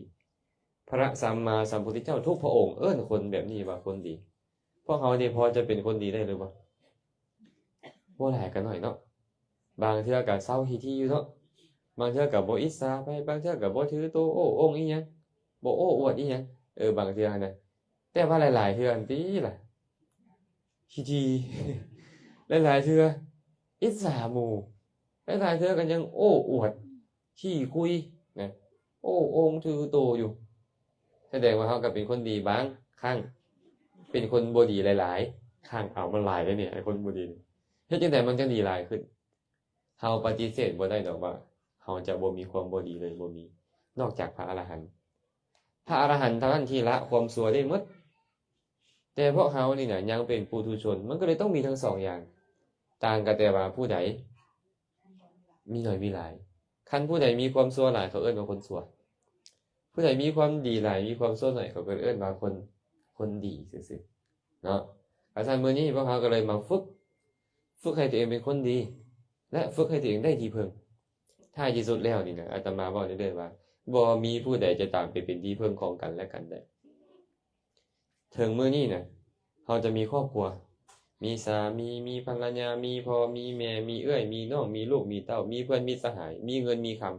ພະສຳມາສຳພຸດທະເຈົ້າທຸກພະອົງເອີ້ນຄົນແບບນີ້ວ່າຄົນດີ. ພວກເຮົານີ້ພໍຈະເປັນຄົນດີໄດ້ຫຼືບໍ່? ບໍ່ຫຼາຍກໍໜ້ອຍເນາະ. ບາງເທື່ອກໍເຊົາຂີ້ຖີ່ຢູ່ເນາະ, ບາງເທື່ອກໍບໍ່ອິດສາໃຜ, ບາງເທື່ອກໍບໍ່ຖືໂຕໂອ້ອົງອີ່ຫຍັງ, ບໍ່ໂອ້ອວດອີ່ຫຍັງ. ເອີ ບາງເທື່ອຫັ້ນນະ, ແຕ່ວ່າຫຼາຍໆເທື່ອຫັ້ນຕິລະ ຂີ້ຖີ່, ຫຼາຍໆເທື່ອອິດສາໝູ່, ຫຼາຍໆເທື່ອກໍຍັງໂອ້ອວດ ຂີ້ຄຸຍນະ, ໂອ້ອົງຖືໂຕຢູ່. ສະແດງວ່າເຮົາກໍເປັນຄົນດີບາງຄັ້ງ, ເປັນຄົນບໍ່ດີຫຼາຍໆຄັ້ງ. ເອົາ ມັນຫຼາຍເດ້ນີ້ ໄອ້ຄົນບໍ່ດີ. ເຮັດຈັ່ງໃດມັນຈຶ່ງດີຫຼາຍຂຶ້ນ? ເຮົາປະຕິເສດບໍ່ໄດ້ດອກວ່າເຮົາຈະບໍ່ມີຄວາມບໍ່ດີເລີຍ, ບໍ່ມີ, ນອກຈາກພະອະລະຫັນ. ພະອະລະຫັນເທົ່ານັ້ນທີ່ລະຄວາມຊົ່ວໄດ້ໝົດ. ແຕ່ພວກເຮົານີ້ນະ ຍັງເປັນປຸຖຸຊົນ, ມັນກໍເລີຍຕ້ອງມີທັງສອງຢ່າງ, ຕ່າງກັນແຕ່ວ່າຜູ້ໃດມີໜ້ອຍມີຫຼາຍ. ຄັນຜູ້ໃດມີຄວາມຊົ່ວຫຼາຍ ເຂົາເອີ້ນວ່າຄົນຊົ່ວ, ຜູ້ໃດມີຄວາມດີຫຼາຍ ມີຄວາມຊົ່ວໜ້ອຍ ເຂົາກໍເອີ້ນວ່າຄົນ, ຄົນດີຊື່ໆເນາະ. ກະຊັ້ນ ມື້ນີ້ພວກເຮົາກໍເລີຍມາຝຶກ, ຝຶກໃຫ້ຕົວເອງເປັນຄົນດີ ແລະ ຝຶກໃຫ້ຕົວເອງໄດ້ທີ່ເພິ່ງ. ທ້າຍທີ່ສຸດແລ້ວນີ້ນະ, ອາດຕະມາເວົ້າເລື້ອຍໆວ່າ ບໍ່ມີຜູ້ໃດຈະຕາມໄປເປັນທີ່ເພິ່ງຂອງກັນແລະກັນໄດ້. ເຖິງມື້ນີ້ນະ ເຮົາຈະມີຄອບຄົວ, ມີສາມີ, ມີພັນລະຍາ, ມີພໍ່ມີແມ່, ມີເອື້ອຍມີນ້ອງ, ມີລູກມີເຕົ້າ, ມີເພື່ອນມີສະຫາຍ, ມີເງິນມີຄຳ,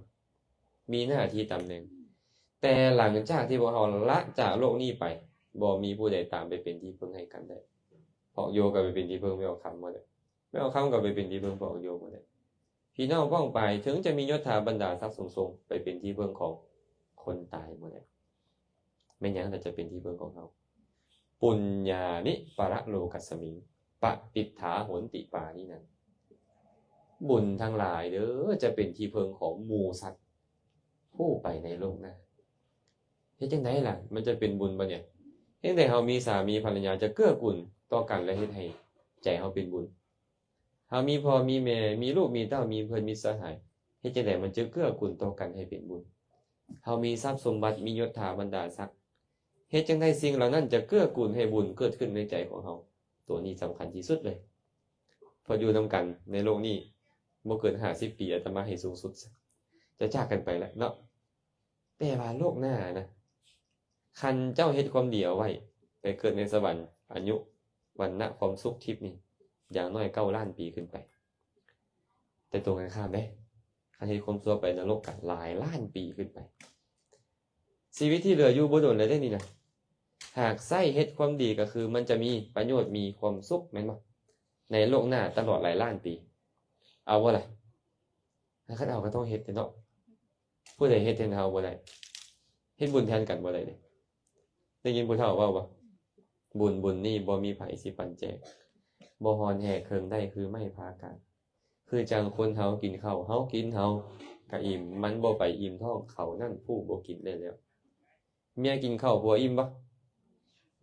ມີໜ້າທີ່ຕຳແໜ່ງ. ແຕ່ຫຼັງຈາກທີ່ພວກເຮົາລະຈາກໂລກນີ້ໄປ, ບໍ່ມີຜູ້ໃດຕາມໄປເປັນທີ່ເພິ່ງໃຫ້ກັນໄດ້. ພວກໂຍກໍໄປເປັນທີ່ເພິ່ງແມ່ອອກຄຳໝົດແຫຼະ, ແມ່ອອກຄຳກໍໄປເປັນທີ່ເພິ່ງພວກໂຍໝົດແຫຼະ. ພີ່ນ້ອງປ້ອງປາຍ ເຖິງຈະມີຍົດຖາບັນດາສັກສູງສົ່ງ ໄປເປັນທີ່ເພິ່ງຂອງຄົນຕາຍໝົດແລ້ວ. ແມ່ນຫຍັງລະຈະເປັນທີ່ເພິ່ງຂອງເຮົາ? ປຸນຍານິປະລະໂລກັດສະມິງ ປະຕິດຖາໂຫນຕິປານິນັງ. ບຸນທັງຫຼາຍເດີ ຈະເປັນທີ່ເພິ່ງຂອງໝູ່ສັດຜູ້ໄປໃນໂລກໜ້າ. ເຮັດຈັ່ງໃດລະ ມັນຈະເປັນບຸນບາດນີ້? ເຮັດຈັ່ງໃດເຮົາມີສາມີພັນລະຍາຈະເກື້ອກູນຕໍ່ກັນ ແລະ ເຮັດໃຫ້ໃຈເຮົາເປັນບຸນ? ເຮົາມີພໍ່ມີແມ່, ມີລູກມີເຕົ້າ, ມີເພື່ອນມີສະຫາຍ, ເຮັດຈັ່ງໃດມັນຈະເກື້ອກູນຕໍ່ກັນໃຫ້ເປັນບຸນ? ເຮົາມີຊັບສົມບັດ, ມີຍົດຖາບັນດາສັກ, ເຮັດຈັ່ງໃດສິ່ງເຫຼົ່ານັ້ນຈະເກື້ອກູນໃຫ້ບຸນເກີດຂຶ້ນໃນໃຈຂອງເຮົາ? ໂຕນີ້ສຳຄັນທີ່ສຸດເລີຍ. ເພາະຢູ່ນຳກັນໃນໂລກນີ້ບໍ່ເກີນຫ້າສິບປີ, ອາດຕະມາໃຫ້ສູງສຸດ ຈະຈາກກັນໄປແລ້ວເນາະ. ແຕ່ວ່າໂລກໜ້ານະ, ຄັນເຈົ້າເຮັດຄວາມດີເອົາໄວ້, ໄປເກີດໃນສະຫວັນ, ອາຍຸ, ວັນນະ, ຄວາມສຸກທິບນີ້ ຢ່າງໜ້ອຍເກົ້າລ້ານປີຂຶ້ນໄປ. ແຕ່ຕົງກັນຂ້າມເດ້, ຄັນເຮັດຄວາມຊົ່ວໄປນະລົກກະຫຼາຍລ້ານປີຂຶ້ນໄປ. ຊີວິດທີ່ເຫຼືອຢູ່ບໍ່ດົນແລ້ວເດ້ນີ້ນະ. ຫາກໃຊ້ເຮັດຄວາມດີກໍຄືມັນຈະມີປະໂຫຍດ, ມີຄວາມສຸກ, ແມ່ນບໍ່? ໃນໂລກໜ້າຕະຫຼອດຫຼາຍລ້ານປີ. ເອົາບໍ່ລະ? ຄັນເອົາກໍຕ້ອງເຮັດເດເນາະ. ຜູ້ໃດເຮັດແທນເຮົາບໍ່ໄດ້, ເຮັດບຸນແທນກັນບໍ່ໄດ້ເດ້. ໄດ້ຍິນຜູ້ເຖົ້າເວົ້າບໍ່? ບຸນ, ບຸນນີ້ບໍ່ມີໃຜຊິປັນແຈກ, ບໍ່ຮ້ອນແຮກເຄິ່ງໄດ້ຄືໄມ້ຜ່າກາງ. ຄືຈັ່ງຄົນເຮົາກິນເຂົ້າ, ເຮົາກິນເຮົາກະອີ່ມ, ມັນບໍ່ໄປອີ່ມທ້ອງເຂົານັ້ນຜູ້ບໍ່ກິນໄດ້ແລ້ວ. ເມຍກິນເຂົ້າຜົວອີ່ມບໍ່?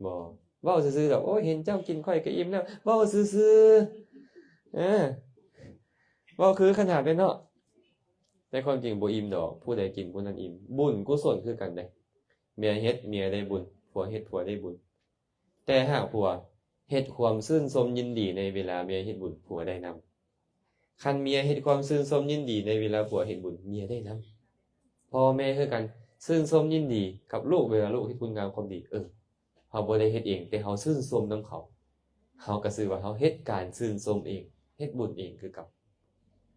ບໍ່. ເວົ້າຊື່ໆດອກ, ໂອ້ຍ ເຫັນເຈົ້າກິນຂ້ອຍກໍອີ່ມແລ້ວ, ເວົ້າຊື່ໆ. ເອີ ເວົ້າຄືຂະໜາດເດ້ເນາະ, ແຕ່ຄວາມຈິງບໍ່ອີ່ມດອກ. ຜູ້ໃດກິນຜູ້ນັ້ນອີ່ມ. ບຸນກຸສົນຄືກັນເດ້, ເມຍເຮັດເມຍໄດ້ບຸນ, ຜົວເຮັດຜົວໄດ້ບຸນ. ແຕ່ຫາກຜົວເຮັດຄວາມຊື່ນຊົມຍິນດີໃນເວລາເມຍເຮັດບຸນ, ຜົວໄດ້ນຳ. ຄັນເມຍເຮັດຄວາມຊື່ນຊົມຍິນດີໃນເວລາຜົວເຮັດບຸນ, ເມຍໄດ້ນຳ. ພໍ່ແມ່ຄືກັນ, ຊື່ນຊົມຍິນດີກັບລູກເວລາລູກເຮັດຄຸນງາມຄວາມດີ. ເອີ ເຮົາບໍ່ໄດ້ເຮັດເອງ, ແຕ່ເຮົາຊື່ນຊົມນຳເຂົາ, ເຮົາກໍຊື່ວ່າເຮົາເຮັດການຊື່ນຊົມເອງ, ເຮັດບຸນເອງຄືເກົ່າ.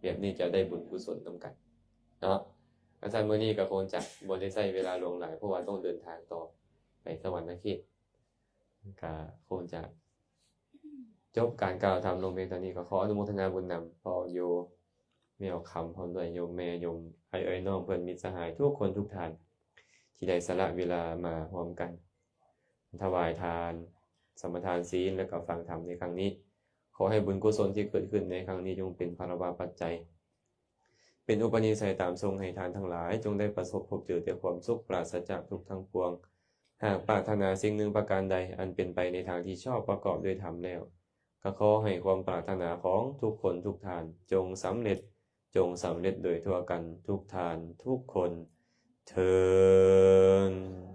ແບບນີ້ຈະໄດ້ບຸນກຸສົນນຳກັນເນາະ. ກະຊັ້ນ ມື້ນີ້ກໍຄົງຈະບໍ່ໄດ້ໃຊ້ເວລາຫຼວງຫຼາຍ, ເພາະວ່າຕ້ອງເດີນທາງຕໍ່ໄປສະຫວັນນະເຂດ. ກະຄົງຈະຈົບການກ່າວທຳລົງພຽງເທົ່ານີ້. ກໍຂໍອະນຸໂມທະນາບຸນນຳພໍ່ໂຍມແມ່ອອກຄຳ ພ້ອມດ້ວຍໂຍມແມ່ ໂຍມອ້າຍເອື້ອຍນ້ອງ ເພື່ອນມິດສະຫາຍ ທຸກຄົນທຸກທ່ານ ທີ່ໄດ້ສະຫຼະເວລາມາຮ່ວມກັນຖວາຍທານ, ສະມາທານສິນ ແລະ ກໍຟັງທຳໃນຄັ້ງນີ້. ຂໍໃຫ້ບຸນກຸສົນທີ່ເກີດຂຶ້ນໃນຄັ້ງນີ້ ຈົ່ງເປັນພະລະວະປັດໄຈ ເປັນອຸປະນິໄສຕາມສົ່ງໃຫ້ທ່ານທັງຫຼາຍ ຈົ່ງໄດ້ປະສົບພົບເຈີແຕ່ຄວາມສຸກ ປາສະຈາກທຸກທັງປວງ. ຫາກປາດຖະໜາສິ່ງໜຶ່ງປະການໃດ ອັນເປັນໄປໃນທາງທີ່ຊອບປະກອບດ້ວຍທຳແລ້ວ, ກໍຂໍໃຫ້ຄວາມປາດຖະໜາຂອງທຸກຄົນທຸກທ່ານ ຈົ່ງສຳເລັດ, ຈົ່ງສຳເລັດໂດຍທົ່ວກັນທຸກທ່ານທຸກຄົນເທີ້ນ.